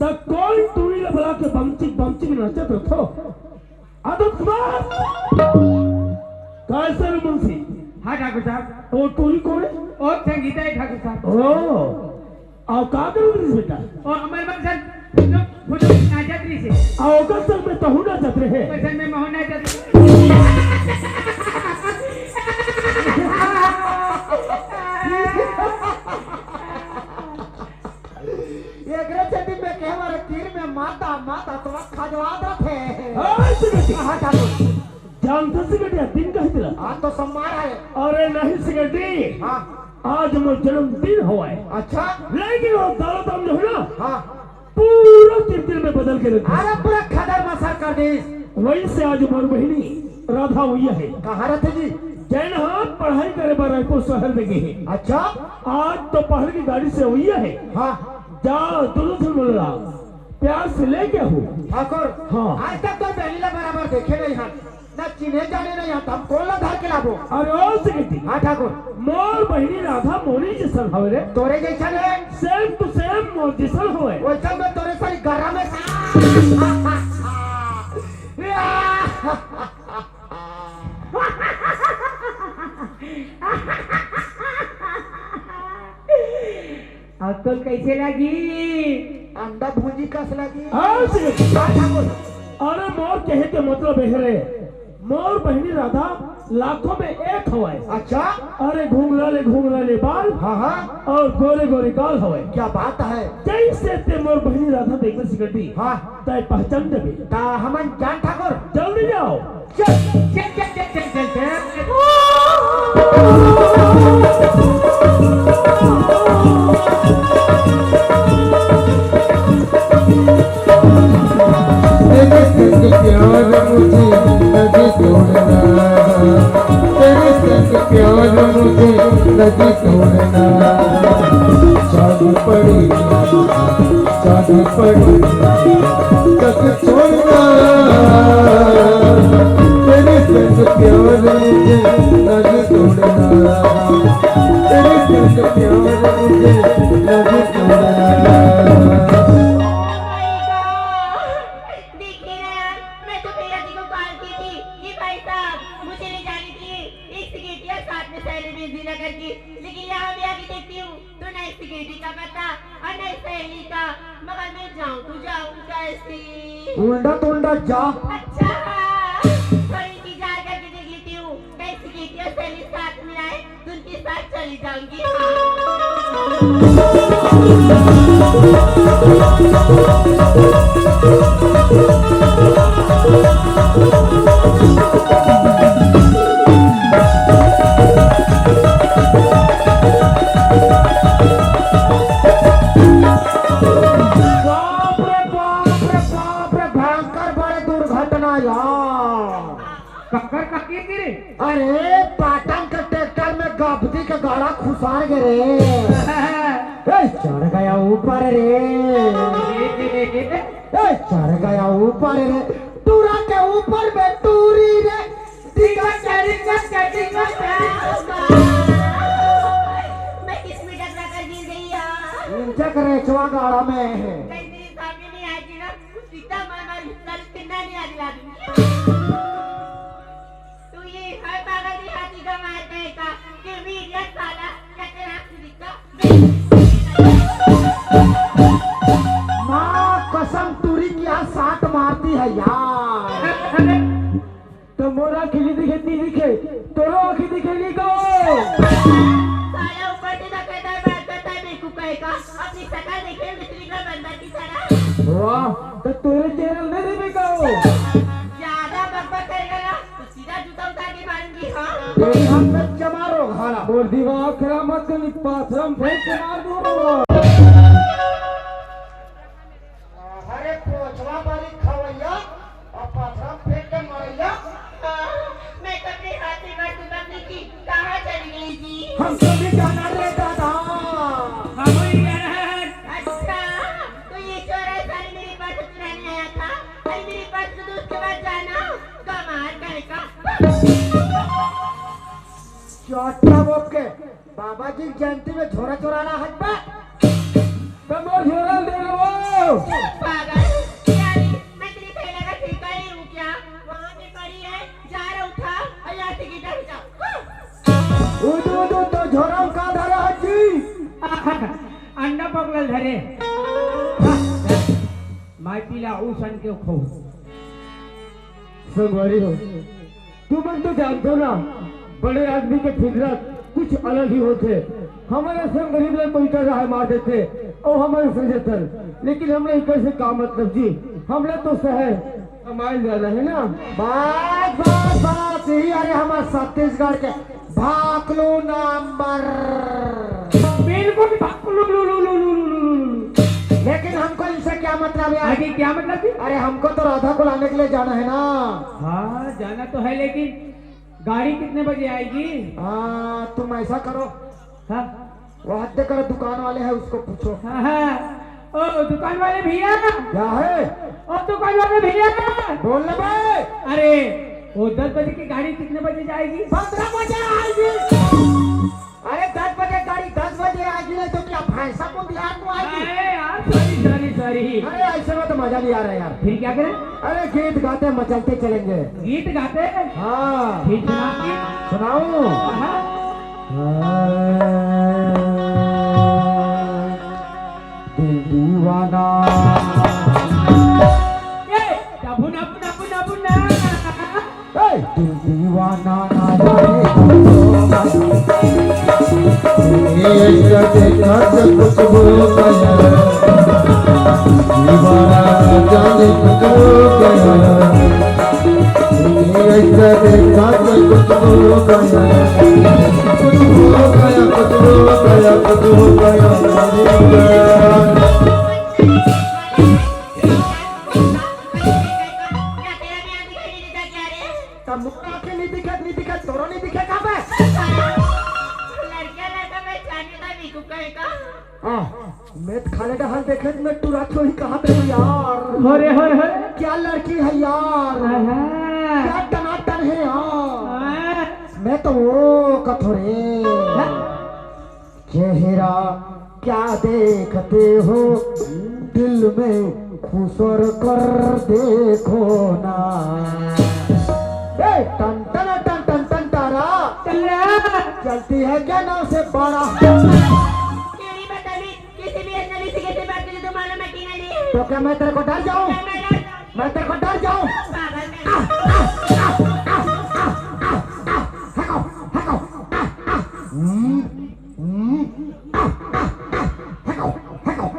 तब कौन टूरी ले बुला के बमचिक बमचिक नचत रखो। आदत कुमार। कैसे रे मुंशी? हाँ ठाकुर साहब। वो टूरी कौन है? और संगीता है ठाकुर साहब। ओ। अउ का करत रहिस बेटा? अउ हमर मन सन फुदुक फुदुक नाचत रहिस हे। अउ ओकर संग में तहू नाचत रहे? ओकर संग में महू नाचत रहे। एकरे सेती में कहे वाला तीर में माता, माता तो खजवात रथे। हाँ, सुन। हाँ, ठाकुर। जानथस सिकटिया, दिन कहित ला। आज तो सोमवार है। अरे नहीं सिकटी, हाँ। आज मोर जन्मदिन हवय। अच्छा। लेकिन वो दौलत राम जो है ना, हाँ। पूरा तिरतिर में बदल के रख दिस। अरे पूरा खदर मसर कर दिस। वइसे आज मोर बहिनी राधा भैया है। कहाँ रथे जी? जैन हाथ पढ़ाई करे बर रायपुर शहर में गे हे। अच्छा। आज तो पहर की गाड़ी से हुई है। हाँ। जा दोनों झन मिल रहा। प्यार से लेके हो। ठाकुर, हाँ। आज तक तो बहिनी ला बराबर देखे नहीं हन। ना चिन्हे जाने नहीं हन, हम कोन ला धर के लाबो? अरे ओ सिकटी। हाँ ठाकुर। मोर बहिनी राधा मोरी जैसन हवे रे। तोरे जैसन है? Same to same मोर जैसन हवे। वैसन में तोरे सारी गरम है। अब तो कैसे लगी? अंडा भूंजी कस लगी। हाँ, सिकटी। हाँ, ठाकुर। अरे मोर कहे के मतलब एह रे, मोर बहिनी राधा लाखों में एक हवय। अच्छा। अरे घुंघराले घुंघराले बाल हाँ, हाँ। अउ गोरे गोरे गाल हवय। क्या बात है। जैसे ते मोर बहिनी राधा देखे सिकटी। हाँ। तै पहचान देबे। ता हमन जान ठाकुर। जल्दी जाओ। चल, चल, चल। तेरे संग प्यार मुझे कभी तोड़ना, तेरे संग प्यार मुझे कभी तोड़ना। चांद पड़ी, चांद पड़ी, तक छोड़ना। तेरे संग प्यार मुझे कभी तोड़ना, तेरे संग प्यार सहेली का, मगर मैं जाऊं तो जाऊं कैसी? उल्टा तो उल्टा जा। अच्छा, थोड़ी इंतजार करके देख लेती हूँ, कैसी गीतियों सहेली साथ में आए, तो उनके साथ चली जाऊंगी। हाँ। बाप रे बाप रे बाप रे, भयंकर बड़े दुर्घटना यार। कक्कर कक्की गिरी। अरे, पाटन के ट्रैक्टर में गबदी के गाड़ा खुसार गे रे। ए, चढ़ गया ऊपर रे। ए, चढ़ गया ऊपर रे। टूरा के ऊपर में टूरी रे। टिका चढ़ी का चढ़ी का चढ़ी। मैं किस में टकरा कर गिर गई यार? इंजक रेचवा गाड़ा में है। कहीं मेरी सामने नहीं आएगी ना, सीधा मार मार, साले चिन्ना नहीं आने दूंगी। तू ये हर पागल की हाथी का मार देगा, ये भी इडियट साला, क्या तेरा आंख दिखता? माँ कसम, तुरी क्या साट मारती है यार। तो मोर आँखी नी दिखे, नी दिखे, तोरो आँखी दिखे नी को? साला ऊपर से तो कहता है, बात करता है, बेवकूफ कहे का। अपनी शकल देखे, मिस्त्री का बंदर की तरह। वाह, तो तोरे चेहरा नहीं देवे का हो? ज्यादा बकबक करेगा ना, तो सीधा जूता उतार के मारूंगी, हाँ। तेरी हाथ में चमारो घाला। बोल दी, वाह, खरा मत कर, पाथरम फेंक के मार दूंगा। अरे पोछवा बारी खवैया और पथरा फेंक के मरैया। हाँ, मैं तो अपने हाथी मार दूंगा अपनी की। कहाँ चली गई जी? हम तो भी जाना रे दादा। हम ही रहन। अच्छा, तो ये चोर है साले मेरे पास चुराने आया था। अरे मेरे पास तो उसके बाद जाना। कमाल कहे का। चोटा बोके। बाबा जी की जयंती में झोरा चोराना हट बे। तब वो झोरा दे लो। पागल, क्या रे? मैं तेरी बहना का ठेका ले लूं क्या? वहाँ पे पड़ी है, जा रहा उठा और यहाँ से गिटार बजा। उदू, उदू, तो झोरा में का धरा है जी? अंडा पगलल धरे। माई पीला ऊ सन के खो। संगवारी हो, तुमन तो जानथो ना, बड़े आदमी के फितरत कुछ अलग ही होथे। हमर असन गरीब ला कोई कर रहा है, मार देथे, अउ हमर असन जतन। लेकिन हमला इकर से का मतलब जी, हमला तो शहर कमाए जाना है ना। बस, बस, बस, यही अरे हमर छत्तीसगढ़ के भाकलू नंबर। बिल्कुल भाकलू, लू, लू, लू। लेकिन हमको इनसे क्या मतलब यार? आगे क्या मतलब जी? अरे हमको तो राधा को लाने के लिए जाना है ना। हाँ, जाना तो है, लेकिन गाड़ी कितने बजे आएगी? हाँ, तुम ऐसा करो। हाँ। वो हत्या करो, दुकान वाले हैं, उसको पूछो। हाँ, हाँ। ओ दुकान वाले भैया। क्या है? ओ दुकान वाले भैया। बोल ना भाई। अरे, वो दस बजे की गाड़ी कितने बजे जाएगी? पन्द्रह बजे आएगी। अरे दस बजे गाड़ी दस बजे आएगी, नहीं तो क्या भैंसा को बिहार को आएगी? अरे यार, सॉरी, सॉरी, सॉरी। अरे ऐसे में तो मजा नहीं आ रहा यार। फिर क्या करें? अरे गीत गाते मचलते चलेंगे। गीत गाते? हाँ। फिर सुनाओ। सुनाऊं? हाँ। हाँ। दिल दीवाना। ए, नभु, नभु, नभु, नभु, ना। ए, दिल दीवाना ना जाने कब होगा। ये ऐसा देखा तो कुछ हो गया। दीवाना ना जाने कुछ हो गया। ये ऐसा देखा तो कुछ हो गया। कुछ हो गया, कुछ हो गया, कुछ हो गया। तब मोर आँखें नहीं दिखत, नहीं दिखत, तोरो नहीं दिखे का बे? लड़का लड़का मैं जाने ला नहीं को कहे का। हाँ, मैं तो खाले डहल देखे तो मैं टुरा थोड़ी कहा बे यार। हो रे, हो रे, हो रे। क्या लड़की है यार। आहा। क्या टनाटन है यार। हाँ। मैं तो वो कथोरे। हाँ। चेहरा क्या देखते हो, दिल में खुसर कर देखो ना। ए, टन टन टन टन टन तारा। चल रहा। चलती है क्या नाव से बड़ा? तेरी बदतमीज, किसी भी अजनबी से कैसे तो क्या मैं तेरे को डर जाऊं? मैं तेरे को डर जाऊं? हको, हको। हम्म, हम्म। हको, हको।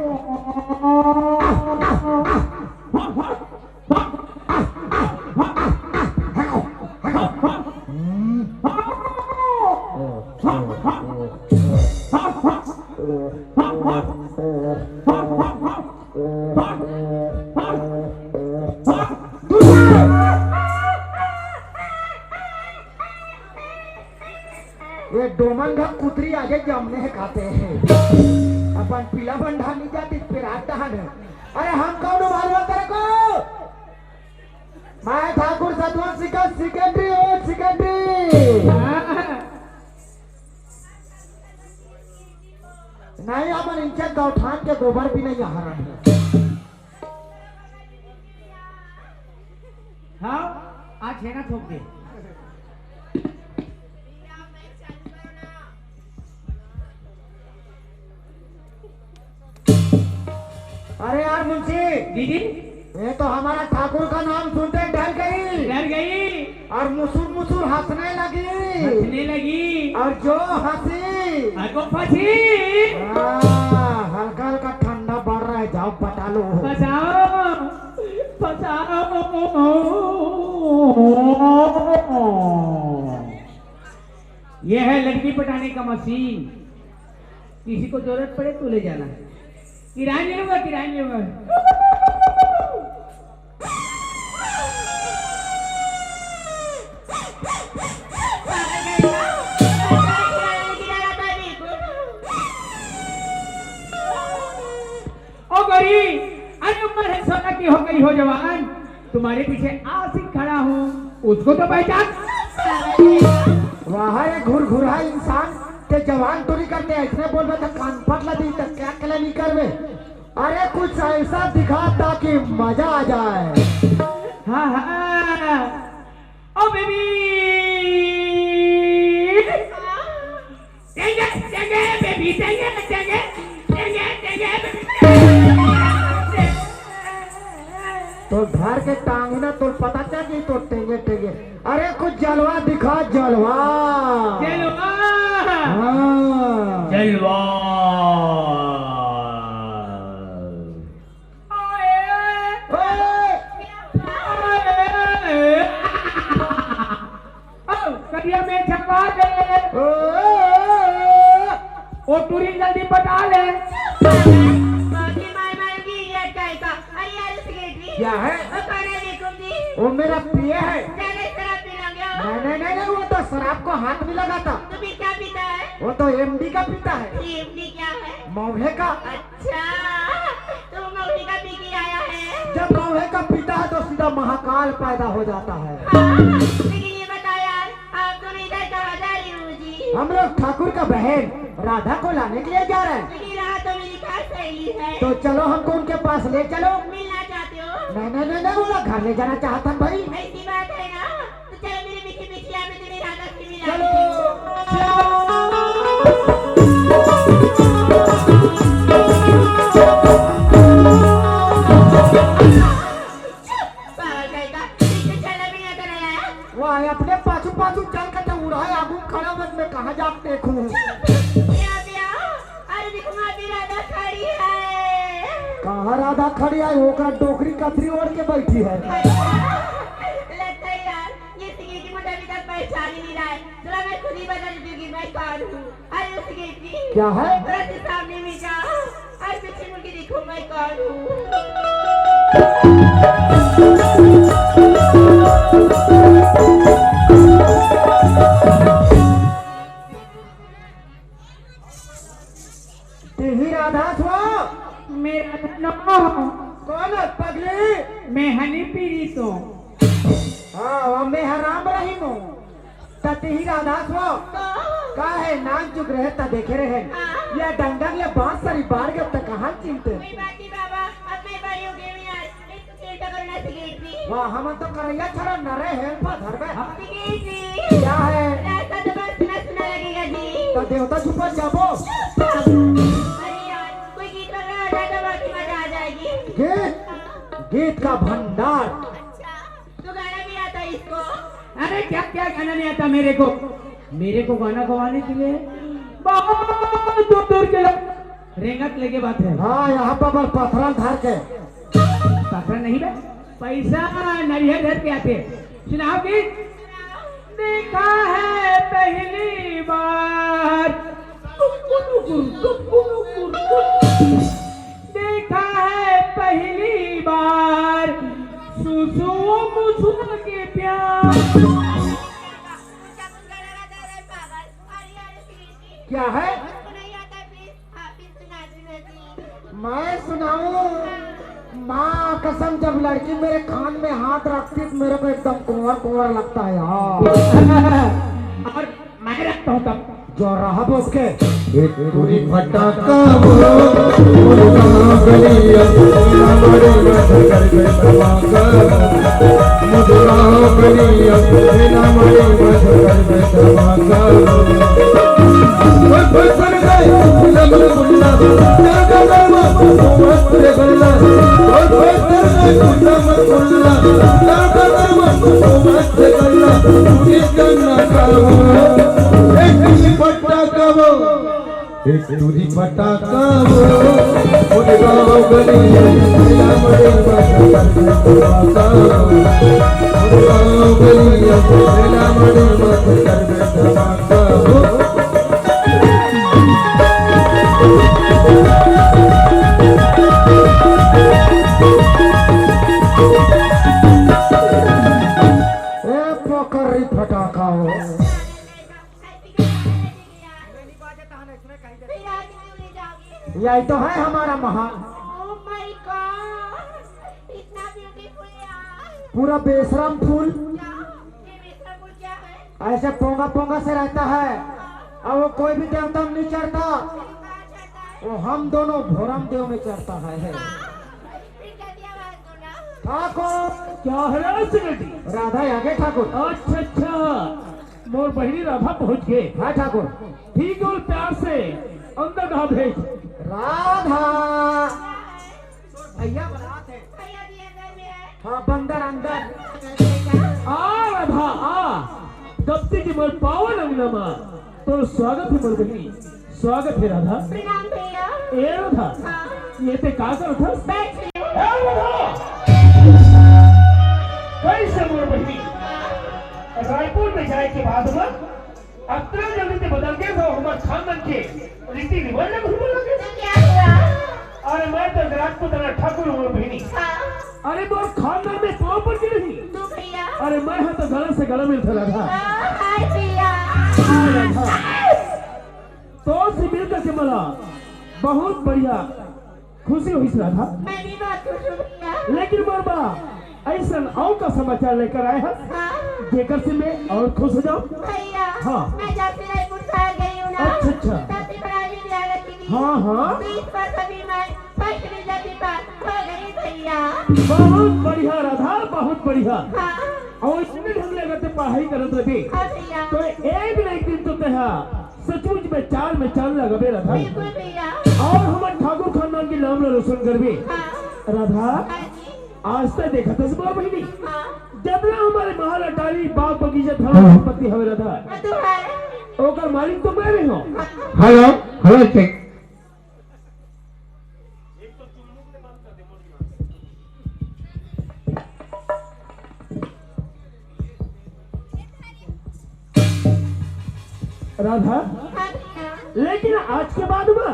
ये डोमन घर कुतरी आगे जमने हे खाते हैं। अपन पीला बंडा नहीं जाती, फिर आता है। अरे हम कौन मालूम है तेरे को? मैं ठाकुर सतवंश सिंह का सेक्रेटरी हूँ, सेक्रेटरी। नहीं, अपन इनके गौठान के गोबर भी नहीं हरा है। हाँ, आज छेना ठोक दे। अरे यार मुंशी, जी जी। ये तो हमारा ठाकुर का नाम सुनते डर गई। डर गई। और मुसुर मुसुर हंसने लगी। हंसने लगी। और जो हंसी। और वो फंसी। हाँ, हल्का हल्का ठंडा बढ़ रहा है, जाओ बचा लो। बचाओ, बचाओ। ये है लड़की पटाने का मशीन। किसी को जरूरत पड़े तो ले जाना। किराए नहीं लूंगा, किराए नहीं लूंगा। ओ गोरी, अरे उम्र है सोना की, हो गई हो जवान, तुम्हारे पीछे आशिक खड़ा हूँ, उसको तो पहचान। वाह रे घुरघुरा इंसान, ते जवान तो नहीं करते, ऐसने बोलबे तो कान पट ला दी, तो क्या कला नहीं करबे। अरे कुछ ऐसा दिखा ताकि मजा आ जाए। हाँ हाँ, ओ बेबी। तेंगे, तेंगे, बेबी, तेंगे, तेंगे, तेंगे, तेंगे, बेबी। तो घर के टांग ना, तो पता चल गई तो टेंगे, टेंगे। अरे कुछ जलवा दिखा, जलवा। जलवा। हाँ। जलवा। ओए। ओए। ओ, करिया में छपा दे। ओ, ओ, ओ, ओ। ओ, टूरी जल्दी पटा ले। बाकी माय माय की ये काय का? अरे यार, सिगरेट भी। क्या है? ओ, कौन है बेवकूफ जी? वो मेरा पिया है। जाने शराब पी लोगे? नहीं, नहीं, नहीं, नहीं, वो तो शराब को हाथ नहीं लगाता। तो फिर क्या पीता है? वो तो एमडी का पीता है। ये एमडी क्या है? मौहे का। अच्छा, तो मौहे का पी के आया है? जब मौहे का पीता है तो सीधा महाकाल पैदा हो जाता है। हाँ, लेकिन ये बताओ यार, आप दोनों इधर कहाँ जा रही हो जी? हम लोग ठाकुर का बहन राधा को लाने के लिए जा रहे हैं। लेकिन राधा तो मेरी खास सहेली है। तो चलो हमको उनके पास ले चलो। मिलना चाहते हो? नहीं, नहीं, नहीं, नहीं, वो लोग घर ले जाना चाहता है भाई। ऐसी बात है ना? तो चलो मेरे मीठे मीठे, यहाँ पे तुम्हें राधा से मिला चलो। देती हूँ। पागल कहीं का, पीछे चलना भी नहीं आता ना यार। वाह, अपने पाछू पाछू चल के तो उड़ाए, आगू खड़ा मत, मैं कहाँ जाके देखूँ? यहाँ भी आओ। अरे देखो, वहाँ भी राधा खड़ी है। कहाँ राधा खड़ी है? ओकरा डोकरी कथरी ओढ़ के बैठी है। अच्छा, लगता है यार, ये सिगरेट मुंडा अभी तक पहचान ही नहीं रहा है। चलो मैं खुद ही बता देती हूँ कि मैं कौन हूँ। अरे उस गेट की क्या है? थोड़ा सा सामने में जाओ और पीछे मुड़ के देखो मैं कौन हूँ। तेही राधा सो? मैं राधा नो। कौन है पगली? मैं हनी पीरी सो। हाँ, मैं हराम रहीम हूँ। त तेही राधा सो? का? का है, नान चुक रहे त देखे रहे। हाँ। या डंगर ले बांस सरी बार गए त कहाँ चिंते? कोई बात नहीं बाबा, अब मैं बड़ी हो गई हूँ यार, मैं तो खेल तो करना सीख गई थी। वाह, हम तो करैया छड़ा न रहे हैं, पधर में। हाँ। सीख गई थी। क्या है? रास्ता तो बस सुना सुना लगेगा जी। त देवता छुपा जाबो। अरे यार, कोई गीत वगैरह हो जाए तो बहुत ही मजा आ जाएगी। गीत, गीत का भंडार। अच्छा, तो गाना भी आता है इसको? अरे क्या क्या गाना नहीं आता मेरे को? मेरे को गाना गवाने के लिए बहुत दूर दूर के लोग रेंगत लेके बात है। हाँ, यहाँ पर बस पथरा धर के। पथरा नहीं बे, पैसा नरिया धर के आते। सुनाओ गीत। देखा है पहली बार, टुकुर टुकुर, टुकुर टुकुर, टुकुर। देखा है पहली बार सुसुओ मुसुओ के प्यार। क्या है? मैं सुनाऊं? माँ कसम, जब लड़की मेरे कान में हाथ रखती तो मेरे को एकदम कुंवर कुंवर लगता है। हाँ। और मैं रखता हूँ तब। जो रहा उसके। एक टूरी फटाका वो, मुर्गा गलिया, मेरा बड़ी मत कर बे धमाका। मुर्गा गलिया, मेरा बड़ी मत कर बे धमाका। कोई कोई सर गए, कुल्ला मत कुल्ला, तेरा का दरमा, वो मत रे बल्ला। कोई कोई सर गए, कुल्ला मत कुल्ला, तेरा का दरमा, वो मत रे बल्ला। तू इस गन्ना का वो, एक टूरी फटाका वो। एक टूरी फटाका वो, मुर्गा गलिया, मेरा बड़ी मत कर बे धमाका। मुर्गा गलिया, मेरा बड़ी मत कर बे धमाका वो। ए पोकरी फटाका हो। यही तो है हमारा महल। Oh my God, इतना beautiful यार। पूरा बेशरम फूल। क्या? ये बेशरम फूल क्या है? ऐसे पोंगा पोंगा से रहता है। हाँ। और वो कोई भी देवता में नहीं चढ़ता। फिर कहाँ चढ़ता है? वो हम दोनों भोरम देव में चढ़ता है। हाँ। फिर क्या दिया आवाज दो ना? ठाकुर। क्या है राज सेठ जी? राधा आगे ठाकुर। अच्छा अच्छा, मोर बहिनी राधा पहुंच गए। हाँ ठाकुर। ठीक है, और प्यार से अंदर कहा भेज। राधा। भैया बरात है। भैया जी अंदर में है। हाँ, बंदर अंदर। आ राधा आ, दबती की मोर पावन अंगना मा, तोर स्वागत है मोर बहिनी, स्वागत है राधा। प्रणाम भैया। ए राधा, हाँ। ये ते का करत हस? बैठ ले। ए राधा, कैसे मोर बहिनी? हाँ। रायपुर में जाए के बाद में अतना जल्दी ते बदल गे हो, हमर खानदान के रीति रिवाज ला घुमा लगे। तो क्या हुआ? अरे मैं तो राजपूत ना ठाकुर हूँ बहिनी। हाँ। अरे मोर खानदान में पाँव पर के नहीं। तू भैया। अरे मैं हा तो गला से गला मिलत राधा। हाँ, हाय भैया। हाँ, राधा। तोर से मिल करके मला बहुत बढ़िया खुशी होइस राधा। मैं भी बहुत खुश हूँ भैया। लेकिन मोर बा, ऐसन अउ का समाचार लेकर आए हस, हाँ। जेकर से मैं और खुश हो जाऊं? भैया, हाँ। मैं जब से रायपुर शहर गई हूँ ना, अच्छा, अच्छा। तब से पढ़ाई में ध्यान रखती थी। हाँ, हाँ। तो इस बार सभी मैं फर्स्ट डिवीजन भी पास हो गई भैया। बहुत बढ़िया राधा, बहुत बढ़िया। हाँ। और इसमें हम लोग ते पढ़ाई करत रहे। हाँ भैया। तो एक न एक दिन तो तेहा सचमुच में चार में चांद लगाबे राधा। बिल्कुल भैया। और हमर ठाकुर खानदान के नाम ला रोशन करबे। हाँ। राधा, हाँ जी। आज तक देखत हस मोर बहिनी। हाँ। जतना हमर महल अटारी, बाग बगीचा, धन हाँ। संपत्ति हवे राधा। हाँ तो है। ओकर मालिक तो मैं रहे हूँ। हाँ। Hello, hello, cheque. राधा, हाँ भैया। लेकिन आज के बाद में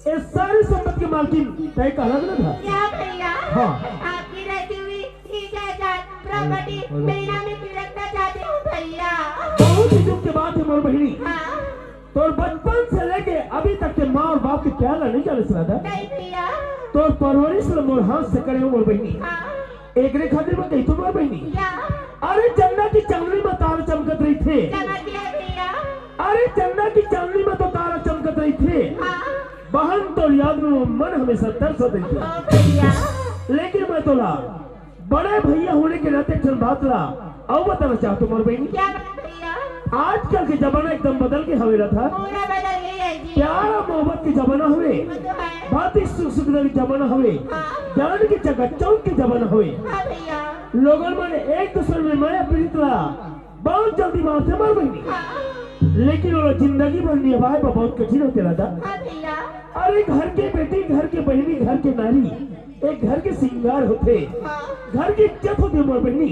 ये सारी संपत्ति की मालकिन तय कहला ना था। क्या भैया? हाँ। आपकी रहती हुई ये जायदाद, प्रॉपर्टी मेरे नाम में क्यों रखना चाहते हो भैया? बहुत ही दुख की बात है मोर बहिनी। हाँ। तोर बचपन से लेके अभी तक के माँ और बाप के प्यार ला नहीं जाने से राधा। नहीं भैया। तोर परवरिश ला मोर हाथ से करे हो मोर बहिनी। हाँ। एकरे खातिर मैं कही तो मोर बहिनी। क्या? अरे चंदा की चांदनी में तारा चमकत रहिथे। चमक गया भैया। अरे चंदा की चांदनी में तो तारा चमकत रहिथे। हाँ। बहन तोर याद में वो मन हमेशा तरसत रहिथे। हाँ भैया। लेकिन मैं तोला बड़े भैया होने के नाते एक ठन बात ला अउ बताना चाहत हूँ मोर बहिनी। क्या बात भैया? आजकल के जमाना एकदम बदल के हवे रहा। पूरा बदल गई है जी। प्यार और मोहब्बत के जमाना हवे। वो तो है। बात सुख सुविधा के जमाना हवे। हाँ। ज्ञान के चकाचौंध के जमाना हवे। हाँ भैया। लोगन मन एक दूसर में मया प्रीत ला बहुत जल्दी मानथे मोर बहिनी। हाँ। लेकिन ओला जिंदगी भर निभाए बर बहुत कठिन होथे रहा। हाँ भैया। अरे घर के बेटी, घर के बहिनी, घर के नारी, एक घर के सिंगार होथे, हाँ। घर के इज्जत होथे मोर बहिनी,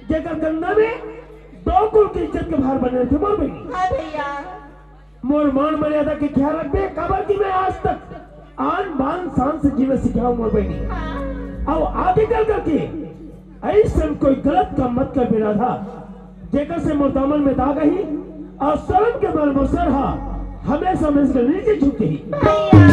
जेकर कंधा में दो कुल के इज्जत के भार बने रहिथे मोर बहिनी। हाँ भैया। मोर मान मर्यादा के ख्याल रखबे, काबर कि मैं आज तक आन बान शान से जीना सिखाहूं मोर बहिनी। हाँ। अउ आगे चल करके अइसन कोई गलत काम मत करबे राधा, जेकर से मोर दामन में दाग आही अउ शर्म के मारे मोर सर हा हमेशा हमेशा नीचे झुक जाही। भैया,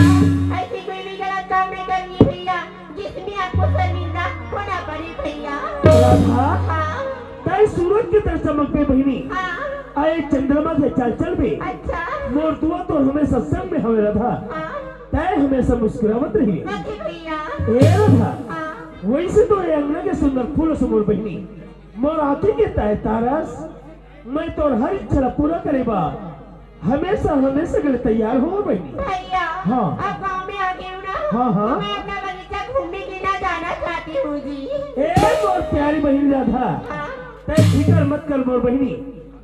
ऐसी कोई भी गलत काम नहीं करनी भैया, जिसमें आपको शर्मिंदा होना पड़े भैया। राधा, हाँ। तैं सूरज की तरह चमकबे बहिनी। हाँ। अउ ए चंद्रमा के चाल चलबे। अच्छा। मोर दुआ तोर हमेशा संग में हवे राधा। हाँ। तैं हमेशा मुस्कुरावत रहिबे। ओके भैया। ए राधा, हाँ। वइसे तो ए अंगना के सुंदर फूल अस मोर बहिनी, मोर आँखी के ताए तारा अस, मैं तोर हर इच्छा ला पूरा करे बर हमेशा, हमेशा के लिए तैयार हवं बहिनी। भैया, हाँ। अब गाँव में आ गए हूँ ना, हाँ, हाँ। तो मैं अपना बगीचा घूमने के लिए जाना चाहती हूँ जी। ए मोर प्यारी बहिनी राधा, हाँ। तैं फिकर मत कर मोर बहिनी,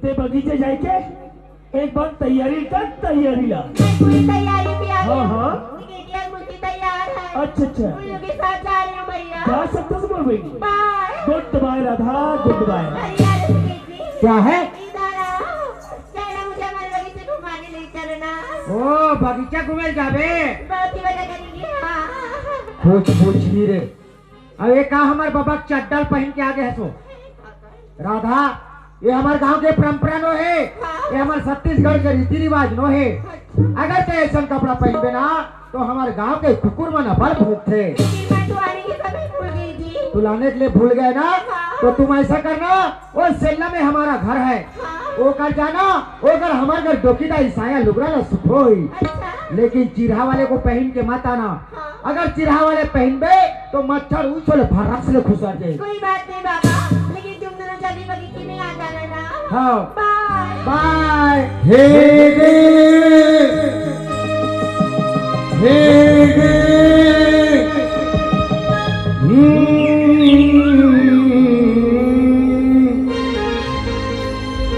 तैं बगीचा जाए के एक बार तैयारी कर, तैयारी ला। मैं पूरी तैयारी भी आ गई हाँ, हूँ। हाँ। लेकिन मुझे तैयार है। अच्छा, अच्छा। उन लोग के साथ जा रही हूँ भैया। जा सकता से मोर बहिनी। बाय। गुड बाय राधा, गुड बाय। भैया, रुकिए जी। क्या है? इधर आओ। चलो, मुझे हमारे बगीचे घुमाने ले चलो ना। ओ, बगीचा घूमे जाबे? बहुत ही मजा करेंगे, हाँ। पूछ, पूछ ही रे। अब ये का हमर बबा के चड्डा ल पहिन के आगे हस ओ? राधा, ये हमर गांव के परंपरा नो हे, ये हमर छत्तीसगढ़ के रीति रिवाज नो हे। अगर तैं अइसन कपड़ा पहिनबे ना, तो हमर गांव के कुकुर मन अब्बड़ भौंकथे। लेकिन मैं तो आने के समय भूल गई जी। तू लाने के लिए भूल गए ना? हाँ। तो तुम ऐसा करना, ओ सेल्ला में हमारा घर है, हाँ। ओकर जाना, ओकर हमर घर डोकी दाई साया लुगरा ला सुखोई। अच्छा। लेकिन चिरहा वाले को पहन के मत आना। हाँ। अगर चिरहा वाले पहनबे तो मच्छर उछले भर्रस ले खुसर जाए। कोई बात नहीं बाबा, लेकिन तुम दोनों जल्दी बगीचे में आ जाना ना। हाँ। बाय। बाय। हे गे, हे गे,